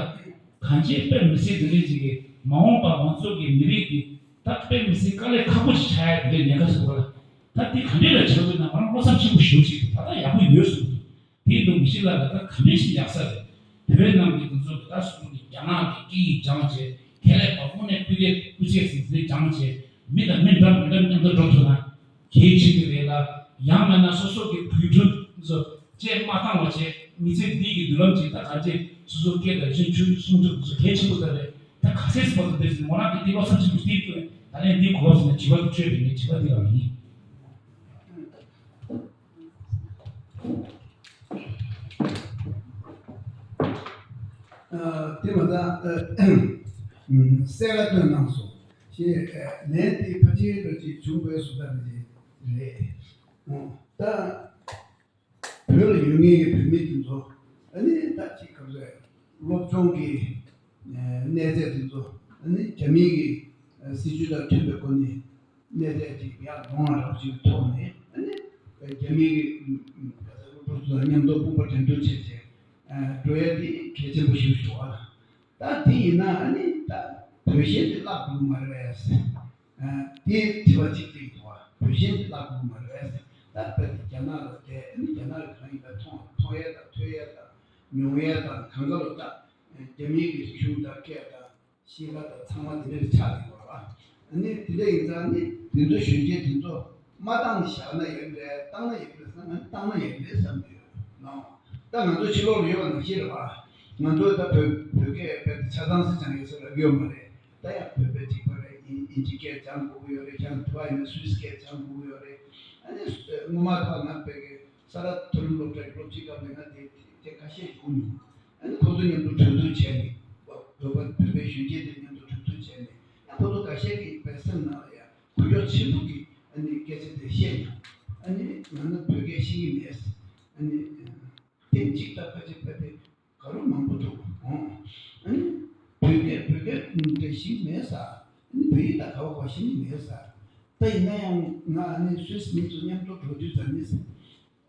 གང་ཅི་དཔེ་མི་སྲིད་དེ་འདྲའི་ཅིག་གི་མ་འོངས་པ་ང་ཚོ་གི་མི་རིགས་ཀྱི་ད་དཔེ་མི་སྲིད་དཀའ་ལས་ཁག་པོ་ཞིག་ཆགས་ཡ་དེ་འདྲའི་ཉེན་ཁ་ཞིག་འདུག་ལ། ད་དེ་ག་འདྲས་ལ་བྱེད་དགོས་ན་ང་རང་བློ་འཚབ་ཆེན་པོ་ཞེ་པོ་ཅིག་འདུག། ད་ལྟ་ཡག་པོ་ཡོད་གསུངས་འདུག། དེའི་ནང་མི་ཤི་ལ་ལ་ད་ག་འདྲས་ཤིག་ཡག་ས་རེད། བོད་ནང་གི་དེ་ཚོ་གི་ད་སོ་སོ་གི་རྒྱ་ནག་གི་སྐད་ཡིག་སྦྱངས་བྱས་ཁེ་ལས་པ་དངོས་གནས་སྤུས་ལེགས་སྤུས་ཚད་ཟིན་ཟིན་སྦྱངས་བྱས་མི་དང་མི་འདྲ་མི་འདྲ་མཉམ་དུ་འགྲོ་ཐུབ་ན་གལ་ཆེ་གི་རེད་ལ། ཡང་མིན་ན་སོ་སོ་གི་བོད་ཕྲུག་ཚོ་བཅད་མ་བཏང་བ་བྱས་མི་ཚེ་འདི་གི་མདུན་ལམ་ཅིག་ད་ག་ཚད་སོ་སོ་སྐད་དང་རིག་གཞུང་ཆོས་སྲུང་ཐུབ་ཚོ་གལ་ཆེན་པོ་ད་རེད། ད་ག་ཚད་སྤོ་ཐུབ་དེ་ཚོ་མོ་རང་གི་འདི་བློ་འཚབ་ཆེན་པོ་སྟེར་དུས་ད་ལན་འདི་གོ་བ་ཟིན་ན་དྲི་བ་དུ་བཅོས་པའི་ངས་དྲི་བ་འདི་ལ་ཡིན། ཨ། དེ་མ་ཚད་ཨ། ཨམ། གསལ་ཁ་བཏོན་གནང་སོང་། ཞེས་ཨ། ལན་དེ་ཕལ་ཆེར་རོ་ཅིག་བྱུང་དགོས་སུ་ལྟ་བུ་ཅིག་རེད། ཨ། ད་བོད་ལ་ཡོད་མཁན་གྱི་བོད་མི་དེ་ཚོ་ཨ་ནི་ད་ཅིག་ག་ཚོད་སློབ་སྦྱོང་གི་ཨ། གནས་ཚད་དེ་ཚོ་ཨ་ནི་རྒྱ་མིའི་གི་ཨ། སྲིད་ཇུས་དང་མཐུན་པའི་སྒོ་ནས། གནས་ཚད་ཅིག་ཡར་ལོངས་ཡག་ཅིག་ཐོག་ནས་ཨ་ནི་རྒྱ་མི་གི་སློབ་ཕྲུག་ཚོ་དང་མཉམ་དུ་དཔུང་པ་འགྲན་བསྡུར་བྱས་བྱས་འགྲོ་ཡ་དེ་གལ་ཆེན་པོ་ཞིག་འདུག་ཨ། ད་དེ་ཡིན་ན་ཨ་ནི་ད་བོད་ཞེན་དེ་བརླག་འགྲོ་གི་མ་རེད་པས། དེ་དྲི་བ་གཅིག་དེ་འདུག་ཨ། བོད་ཞེན་དེ་བརླག་འགྲོ་གི་མ་རེད་པས། ད་བོད་དེ་རྒྱ་ནག་ལ་བསྡད་ཨ་ནི་རྒྱ་ནག་གི་གང་ཡིན་པ་མཐོང་མཐོང་ཡ་དང་ཐོས་ཡ་དང་མྱོང་ཡ་དང་གང་ག་ལ་ད་རྒྱ་མི་གི་རིག་གཞུང་དང་སྐད་དང་། ཤེས་པ་དང་ཚང་མ་དེ་འདྲ་ཆགས་ཡོད་པ། ཨ་ནི་དེ་འདྲ་ཡིན་ཙང་ནི་དེ་ཚོ་གཞོན་སྐྱེས་དེ་ཚོ་མ་བཏང་ནས་བཞག་ན་ཡོད་རེད། བཏང་ན་ཡོད་རེད་བསམ་ན་བཏང་ན་ཡོད་རེད་བསམ་གྱི་ཡོད་ནོ། ད་ང་ཚོ་ཕྱི་ལོགས་ལ་ཡོད་པ་ནང་བཞིན་རེད་པ། ང་ཚོ་ད་བོད་བོད་སྐད་བོད་ཆ་ཚང་སྲིད་སྦྱང་ཡོད་ས་ལ་ཡོད་མ་རེད། ད་ཡང་བོད་པའི་ཐིགས་པ་རེད། ཨིན་ཨིན་ཇི་སྐད་སྦྱང་དགོས་ཀྱི་ཡོད་རེད། ཁྱེད་རང་དུ་བ་ཡིན་ན་སུད་སི་སྐད་སྦྱང་དགོས་ཀྱི་ཡོད་རེད། ཨ་ནི་སྔོན་མ་ཐོག་ང་བོད་སྐད་ས་རཱ་མཐོ་རིམ་སློབ་གྲྭའི་སློབ་སྤྱི་སྐབས་ལ་ང་དེ་དེ་ཁ་ཤས་ཡོང་མྱོང་། ཨ་ནི་ཁོ་ཚོ་མཉམ་དུ་གྲོས་བསྡུར་བྱས་ནས་བོད་པ་བོད་པའི་གཞོན་སྐྱེས་དེ་མཉམ་དུ་གྲོས་བསྡུར་བྱས་ནས་ཡང་ཁོ་ཚོ་འགའ་ཤས་ཀྱིས་བོད་སེམས་ནང་ལ་ཡང་ ཁུ་བྱུག་ཆེན་པོ་གི་ཨ་ནི་སྐད་ཆ་དེ་བཤད་ཀྱང་ཨ་ནི་ང་ནི་བོད་སྐད་ཤེས་ཀྱི་མེད། ཨ་ནི་ཐེངས་གཅིག་ད་ཁ་ཅིག་ཕ་དེ་ག་རུ་མང་པོ་འདུག་ཨོ། ཨ་ནི་བོད་སྐད་བོད་སྐད་དེ་ཤེས་ཀྱི་མེད་ས། ཨ་ནི་བོད་ཡིག་ད་ག་བ་ག་ཤེས་ཀྱི་མེད་ས། ད་ཡིན་ན་ཡང་ང་ཨ་ནི་སུད་སི་མི་ཚོ་མཉམ་དུ་འགྲོ་དུས་ཙ་ནི་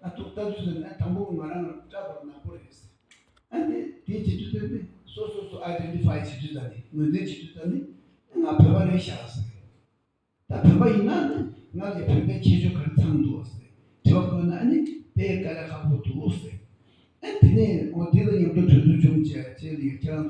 ཨ་ཐུག་ལྟ་དུས་ཙ་ནི་ཨ་དང་པོ་ང་རང་སྐྲ་དོག་ནག་པོ་རེད། ཨ་ནི་དེ་བྱེད་དུས་ཙ་ནི་སོ་སོ་སོ་ཨའི་ཌེན་ཊི་ཕའི་བྱེད་དུས་ཙ་ནི་ངོས་འཛིན་བྱེད་དུས་ཙ་ནི་ང་བོད་པ་རེད་ཤག་ཟེར། ད་བོད་པ་ཡིན་ན་ནི་ང་ལ་བོད་པའི་ཁྱད་ཆོས་ག་རེ་ཚང་འདུག་ཟེར། དྲི་བ་བཀོད་ན་ཨ་ནི་དཔེ་དཀའ་ལས་ཁག་པོ་འདུག་ཟེར། ཨ་དེ་ནས་འོ་དེ་ལ་མཉམ་དུ་གྲོས་བསྡུར་བྱུང་བྱས་བྱས་ལ་ཡ་ཁྱེད་རང་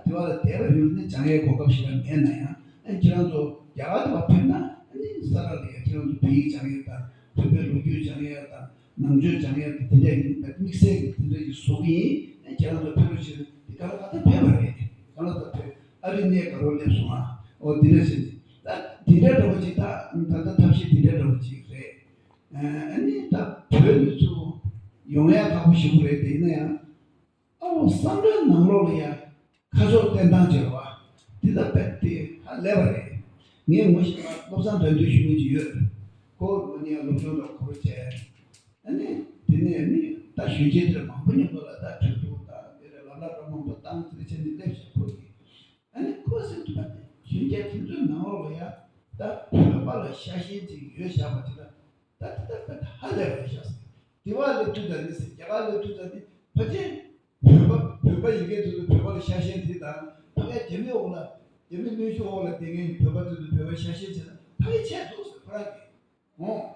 ཚོ་ད་དེ་བ་ལ་བསྡད་པ་ཡིན་ན་སྦྱང་ཡའི་གོ་སྐབས་ཤིག་ལ་མེད་ན་ཡང་ཨ་ཁྱེད་རང་ཚོ་རྒྱ་གར་དུ་བ་ཕེབས་ན་ཨ་ནི་ས་ར་ལ་ཡ་ཁྱེད་རང་ཚོ་བོད་ཡིག་སྦྱང་ཡ་དང་བོད་པའི་ལོ་རྒྱུས་སྦྱང་ཡ་དང་། ནང་ཆོས་སྦྱང་ཡ་དེ་འདྲ་ཡིན་པ་དམིགས་བསལ་གྱི་དེ་འདྲ་ཞིག་བཟོ་གི་ཡིན། ཁྱེད་རང་ཚོ་ཕེབས་རོགས་བྱེད། དེ་ག་ལ་ག་ད་ཕེབས་པ་རེད། ག་ལ་ད་ཕེབས། ཨ་རི་གནས་ག་རོ་སླེབས་སོང་ཨ། ཨོ་དེ་འདྲ་བྱས་ནས་ད་དེ་འདྲ་འདྲ་བོ་ཅིག་ད་ད་ལྟ་ཐབས་ཤེས་དེ་འདྲ་འདྲ་བོ་ཅིག་རེད། ཨ་ནི་ད་བོད་མི་ཚོ་ཡོང་ཡ་ཁག་པོ་ཞེ་པོ་རེད། དེ་ཡིན་ན་ཡང་། ཨོ་བསམ་བློའི་ནང་ལོགས་ལ་ཡ་ཁ་ཕྱོགས་བསྟན་སྟངས་བྱེད་པ་འདི་ལ་རྦད་དེ་ཧ་ལས་པ་རེད། ངས་ངོ་ཤེས་པ་བློ་བཟང་དོན་གྲུབ་ཞུ་མཁན་ཅིག་ཡོད། ཁོ་ངོ་ནས་སློབ་སྦྱོང་དང་གོ་བྱས། ཨ་ནི་དེ་ནས་ནི་ད་གཞོན་སྐྱེས་དེ་མང་པོ་མཉམ་དུ་ལ་ད་གྲོས་བསྡུར་དང་དེ་རེད་ལབ་ལ་རོགས་མང་པོ་བཏང་ཚུལ་བྱས་ནས་སླེབས་ཤག་ཁོ་གིས། ཨ་ནི་ཁོ་ཟེར་དུས་ད་གཞོན་སྐྱེས་དེ་ཚོའི་ནང་ལོགས་ལ་ཡ་ད་བོད་པ་ལ་ཤ་ཞེན་ཅིག་ཡོད་བཞག་པ་དེ་ལ། ད་ལྟ་ད་ལྟ་ཧ་ལས་པ་རེད་ཤག་ཟེར། དེ་བ་སླེབས་དུས་ད་ནི་ཟེར། རྒྱ་གར་སླེབས་དུས་ད་ནི་ཕལ་ཆེར་བོད་པ་བོད་པ་ཡི་གེ་དེ་ཚོ་བོད་པ་ལ་ཤ་ཞེན་དེ་དང་ཕ་གིའི་རྒྱ་མིའི་འོག་ལ་རྒྱ་མི་གནོན་ཤུགས་འོག་ལ་བསྡད་མཁན་བོད་པ་དེ་ཚོ་བོད་པ་ཤ་ཞེན་བྱས་ན་ཕ་གི་ཆད་འདུག་ཟེར་ཁོ་རང་གིས། འོང་།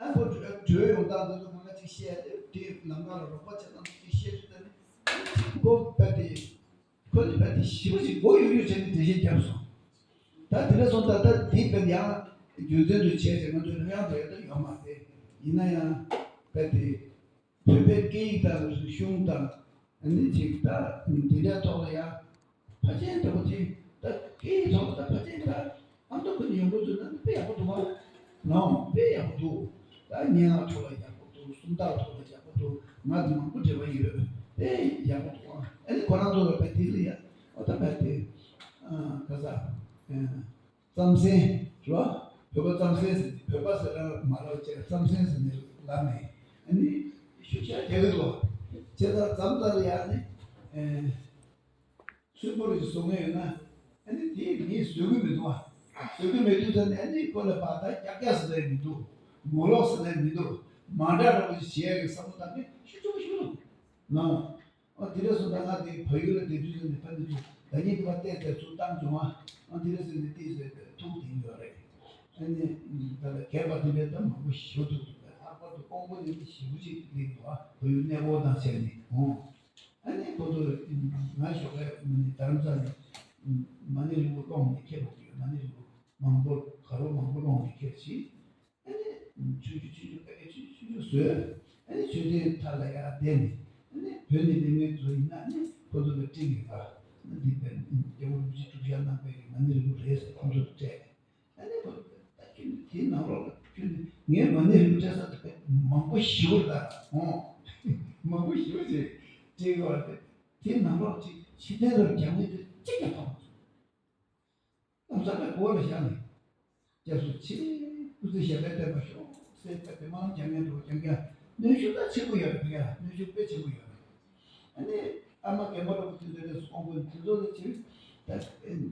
ཨ་ཁོ་བྲོས་ཡོང་སྟངས་དེ་ཚོ་ང་ཅིག་བཤད་དེ་དེ་ལམ་ཁ་ལ་རོགས་པ་བྱེད་སྟངས་དེ་བཤད་དུས་ད་ནི་ཁོ་རྦད་དེ། ཁོ་ནི་རྦད་དེ་ཞེ་པོ་ཅིག་མགོ་གཡུག་གཡུག་བྱས་ནས་འགྲེལ་བཤད་བརྒྱབ་སོང་། ད་དེ་འདྲ་སོང་ཙང་ད་དེ་རྦད་ཡང་རྒྱུ་མཚན་དུ་བྱས་ཏེ་ང་ཚོའི་ལྷོད་ཡངས་འགྲོ་ཡ་ད་ཡོད་མ་རེད། ཡིན་ན་ཡང་རྦད་དེ་བོད་པའི་སྐད་ཡིག་དང་རིག་གཞུང་དང་ཨ་ནི་ཅིག་ད་འདི་འདྲའི་ཐོག་ལ་ཡང་ཕལ་ཆེར་འདྲ་པོ་ཅིག་ད་སྐད་ཡིག་ཐོག་ལ་ད་ཕལ་ཆེར་ད་ཨ་མདོ་ཁུལ་ཡོང་གི་འདུག་ན་དཔེ་ཡག་པོ་འདུག་བ། ལའང་དཔེ་ཡག་པོ་འདུག་ད་སྙན་ངག་ཐོག་ལ་ཡག་པོ་འདུག་སུམ་རྟགས་ཐོག་ལ་ཡག་པོ་འདུག་ང་ཚོ་མང་པོ་འབྲེལ་བ་ཡོད། དཔེ་ཡག་པོ་འདུག་ཨ་ནི་ཁོ་རང་ཚོ་ལ་དཔེ་དེ་ལ་ཡ་ཨོ་ད་དཔེ་དེ་ག་ས་རྩམ་ཟན་རེད་བ། བོད་པ་རྩམ་ཟན་ཟེར་ཏེ་བོད་པ་ཟེར་ར་མ་ལབ་བྱས་རྩམ་ཟན་ཟེར་ནས་ལབ་ནས་ཨ་ནི་ཤུགས་ཆེ་རྒྱག་གི་འདུག་བྱས་ཙང་རྩམ་ལྟ་ལ་ཡ་ནི་སུན་པོ་རེ་བཟོ་མཁན་ཡོད་ན་ཨ་ནི་དེ་ངས་བཟོ་གི་མི་འདུག་བ། བཟོ་གི་མེད་དུས་ད་ནི་ཨ་ནི་ཁོ་ལ་བ་ད་རྒྱག་རྒྱག་ཟེར་ནས་མི་འདུག་མོ་ལོག་ཟེར་ནས་མི་འདུག་མ་འདྲ་འདྲ་པོ་ཞིག་བྱེད་ཡ་གི་བསམ་བློ་བཏང་ནས་ཤུགས་ཆེན་པོ་ཞིག་འདུག་ནའོ། ཨ་དེ་འདྲ་སོང་ཙང་ང་དེ་བལ་ཡུལ་ལ་བསྡད་དུས་ཙམ་ནས་ཕ་འདི་ཚོ་ད་ཉིད་དུ་བ་བལྟས་ཏེ་ཚུར་བཏང་བྱུང་ཨ། ཨ་དེ་འདྲ་ཟེར་ནས་བལྟས་ཟེར་ཏེ་ཐུག་བསྡད་ཡོད་རེད། ཨ་ནི་ད་ལྟ་གད་པ་དེ་འདྲ་ད་མང་པོ་ཞེ་པོ་འདུག་ལྷག་པར་དུ་ཀོང་པོ་ནས་ཞེ་པོ་ཅིག་སླེབས་འདུག་ཨ། བལ་ཡུལ་གནས་སྐོར་དང་བྱས་ནས་འོང་། ཨ་ནི་ཁོ་ཚོ་ང་ཞོགས་པའི་རྡ་རམ་ས་ལ་མ་ཎི་རིང་པོ་སློང་ནས་ཁྱེར་འགྲོ་གི་ཡོད། མ་ཎི་རིང་པོ་མང་པོ་ག་རོ་མང་པོ་སློང་ནས་ཁྱེར་ཅིག་ཨ་ནི་ཆུང་ཆུང་ཆུང་ཆུང་ཕ་གི་ཆུང་ཆུང་ཆུང་བཟོས། ཨ་ནི་མཆོད་རྟེན་མཐའ་ལ་ཡར་བསྡད་ནས་ཨ་ནི་བོད་ནས་སླེབས་མཁན་ཚོ་ཡིན་ན་ཨ་ནི་ཁོ་ཚོ་ལ་སྤྲིངས་ཡོད་པ། ཨ་ནི་འདི་དཔེ་རྒྱལ་བ་རིན་པོ་ཆེ་གྲུབ་ཆ་གནང་པའི་མ་ཎི་རིང་པོ་རེད་ཟེར་ཁོ་ཚོར་སྤྲད། ཨ་ནི་ཁོ་ཚོ་ད་ཁྱོད་ནི་དེའི་ནང་ལོགས་ལ་ཁྱོད་ནི་ངའི་མ་ཎི་རིང་པོ་སྤྲད་ས་དེ་དཔེ་མང་པོ་ཞེ་པོ་རེད་ད། ཨོ། མང་པོ་ཞེ་པོ་ཅིག་སྤྲད་ཡོད་རེད། དེའི་ནང་ལོགས་ཅིག་ཕྱི་རྟེན་ལ་རྒྱག་མཁན་དེ་གཅིག་ཀྱང་མཐོང་མ་སོང་། སྐམ་ས་པའི་སྒོ་ལ་བཞག་ནས། སྐྱབས་སུ་མཆི། སྐུ་ཚེ་ཞབས་པད་བརྟན་པར་ཤོག་ཟེར་བྱས་ཏེ་སྨོན་ལམ་རྒྱག་མཁན་འདྲ་བོ་རྐྱང་རྐྱང་། གནོན་ཤུགས་ད་ཆེན་པོ་ཡོད་རེད། དེ་ག་གནོན་ཤུགས་དཔེ་ཆེན་པོ་ཡོད་རེད། ཨ་ནི་ཨ་མ་རྒན་པ་འདྲ་བོ་དེ་འདྲ་རེད་སོང་གོ་དེ་ཚོ་ལ་ཕྱིན།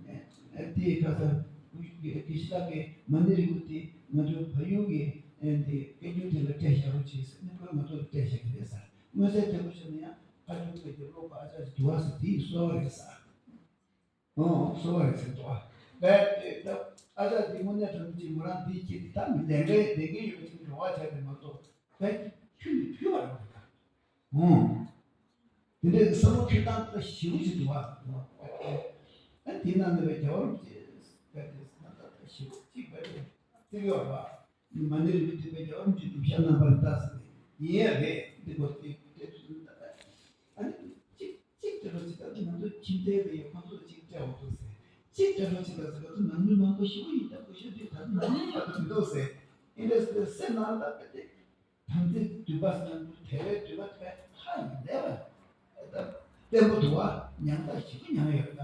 ད་དེའི་ཁ་སང་དགེ་བཤེས་ལགས་ཀྱིས་མ་ཎི་རིང་པོ་དེ་ང་ཚོའི་བལ་ཡུལ་གྱི་དེ་སྐད་སྒྱུར་དེ་ལ་སྤྲད་བཞག་རོགས་བྱེད་ཟེར་ནས་ཁོས་ང་ཚོ་ལ་སྤྲད་བཞག་གི་རེད་ཟེར། མངོན་གསལ་དོད་པོ་བྱས་ན་ཡང་ཕ་ཆུང་པའི་རྒྱབ་ལོགས་པ་ཨ་ཅག་ཅིག་འདུག་བ་ཟེར། དེའི་གསོལ་བ་རེད་ཟེར། ཨོ། གསོལ་བ་རེད་ཟེར་འདུག་བ། རྦད་དེ་ད་ཨ་ཅག་འདི་དངོས་གནས་དྲང་གནས་ཅིག་མོ་རང་འདིའི་ཆེད་དུ་ད་མི་ལས་འབྲས་ལས་འགན་ཡོད་པ་ཅིག་འགྲོ་བ་བྱས་ཏེ་མ་གཏོགས་རྦད་ཁྱོད་ནི་ཕུལ་བ་རེད་པ། ད་ཨོ། དེ་འདྲའི་བསམ་བློ་འཁྱེར་སྟངས་ད་ཞེ་པོ་ཅིག་འདུག་བ། ཨ་དེ་ནང་ནས་བའི་རྒྱལ་བ་རིན་པོ་ཆེ་རྦད་དེ་ན་ད་ད་ཞེ་པོ་ཅིག་རྦད་དེ་བརྩི་གི་ཡོད་རེད་པ། མ་ཎི་རིང་པོ་དེ་བའི་རྒྱལ་བ་རིན་པོ་ཆེའི་གྲུབ་ཆ་རྣམ་པར་བལྟས་ཟེར་ནས་ཡིན་ཡ་རེད། འདི་གོ་དེ་དེ་དུས་ད་ད། ཨ་ནི་གཅིག་གཅིག་དེ་རོ་ཅིག་ད་ང་ཚོ་ཁྱིམ་སྡེ་ལ་ཡོད་ཁོང་ཚོ་ལ་གཅིག་སྤྲད་འོང་འདུག་ཟེར། གཅིག་དེ་རོ་ཅིག་ད་ཟེར་ང་ཚོ་ནང་མི་མང་པོ་ཞེ་པོ་ཡིན། ད་སྐུ་ཞབས་དེ་ད་ནང་མི་ཡག་པོ་མི་འདུག་ཟེར། ཨིན་འདྲ་ཟེར་སེམས་ནང་ལ་དཔེ་དེ་དམ་ཚིག་འདུན་པ་ཟེར་ན་དེ་བས་འདུན་པ་དེ་བས་ཧ་ལས་པ་ད་བརྟན་པོ་འདུག་བ། མྱང་ཐག་ཞེ་པོ་མྱངས་ཡོད་ད།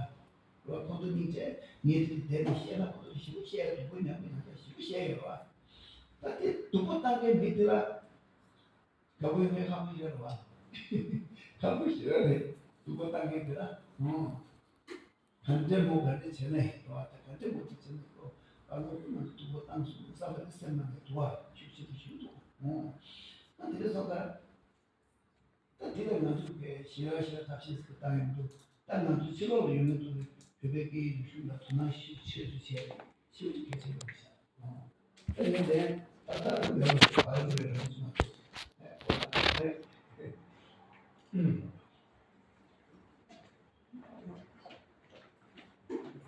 རོ་ཁོང་ཚོ་སྙིང་རྗེ་ ངས་དེ་དེ་ནས་བཤད་ན་ཁོ་ཚོ་ཞིབ་པོ་བཤད་ཡ་སྡུག་པོ་མཉམ་དུ་ཡང་ཞིབ་པོ་བཤད་ཡོད་བ། ད་དེ་སྡུག་པོ་བཏང་མཁན་མི་དེ་ལ་དགའ་པོའི་ངའི་ཁ་པོ་ཡོད་རེད་བ། ཁ་པོ་ཞེ་དྲག་རེད། སྡུག་པོ་བཏང་མཁན་དེ་ལ་ཨོ། ག་འདྲས་མོ་ག་འདྲས་བྱས་ན་ཡིན་འགྲོ་བ། ད་ག་འདྲས་མོ་དེ་བྱས་ན་འགྲོ་བ། ལོ་ཀུན་ང་ཚོ་སྡུག་པོ་བཏང་སོང་བསམ་པ་དེ་སེམས་ནང་ནས་འགྲོ་བ་ཤུགས་ཆེ་དུ་ཞུ་འདུག་ཨོ། ད་དེ་འདྲས་སོང་ཙང་། ད་དེ་ལ་ང་ཚོ་གི་ཞི་ར་ཞི་ར་ཐབས་ཤེས་ཟེར་བཏང་ཡོང་དུས། ད་ང་ཚོ་ཕྱི་ལོགས་ལ་ཡོད་མཁན་ཚོ་ནི་བོད་པའི་སྐད་ཡིག་རིག་གཞུང་ལ་དོ་སྣང་ཤུགས་ཆེ་རུ་བྱས་ནས་ཤུགས་ཆེ་གལ་ཆེ་རུ་བྱ། ད་ཡིན་ནའི་ད་ལྟ་ཡོད་པའི་བར་དུ་ཡོད་པའི་ང་ཚོ་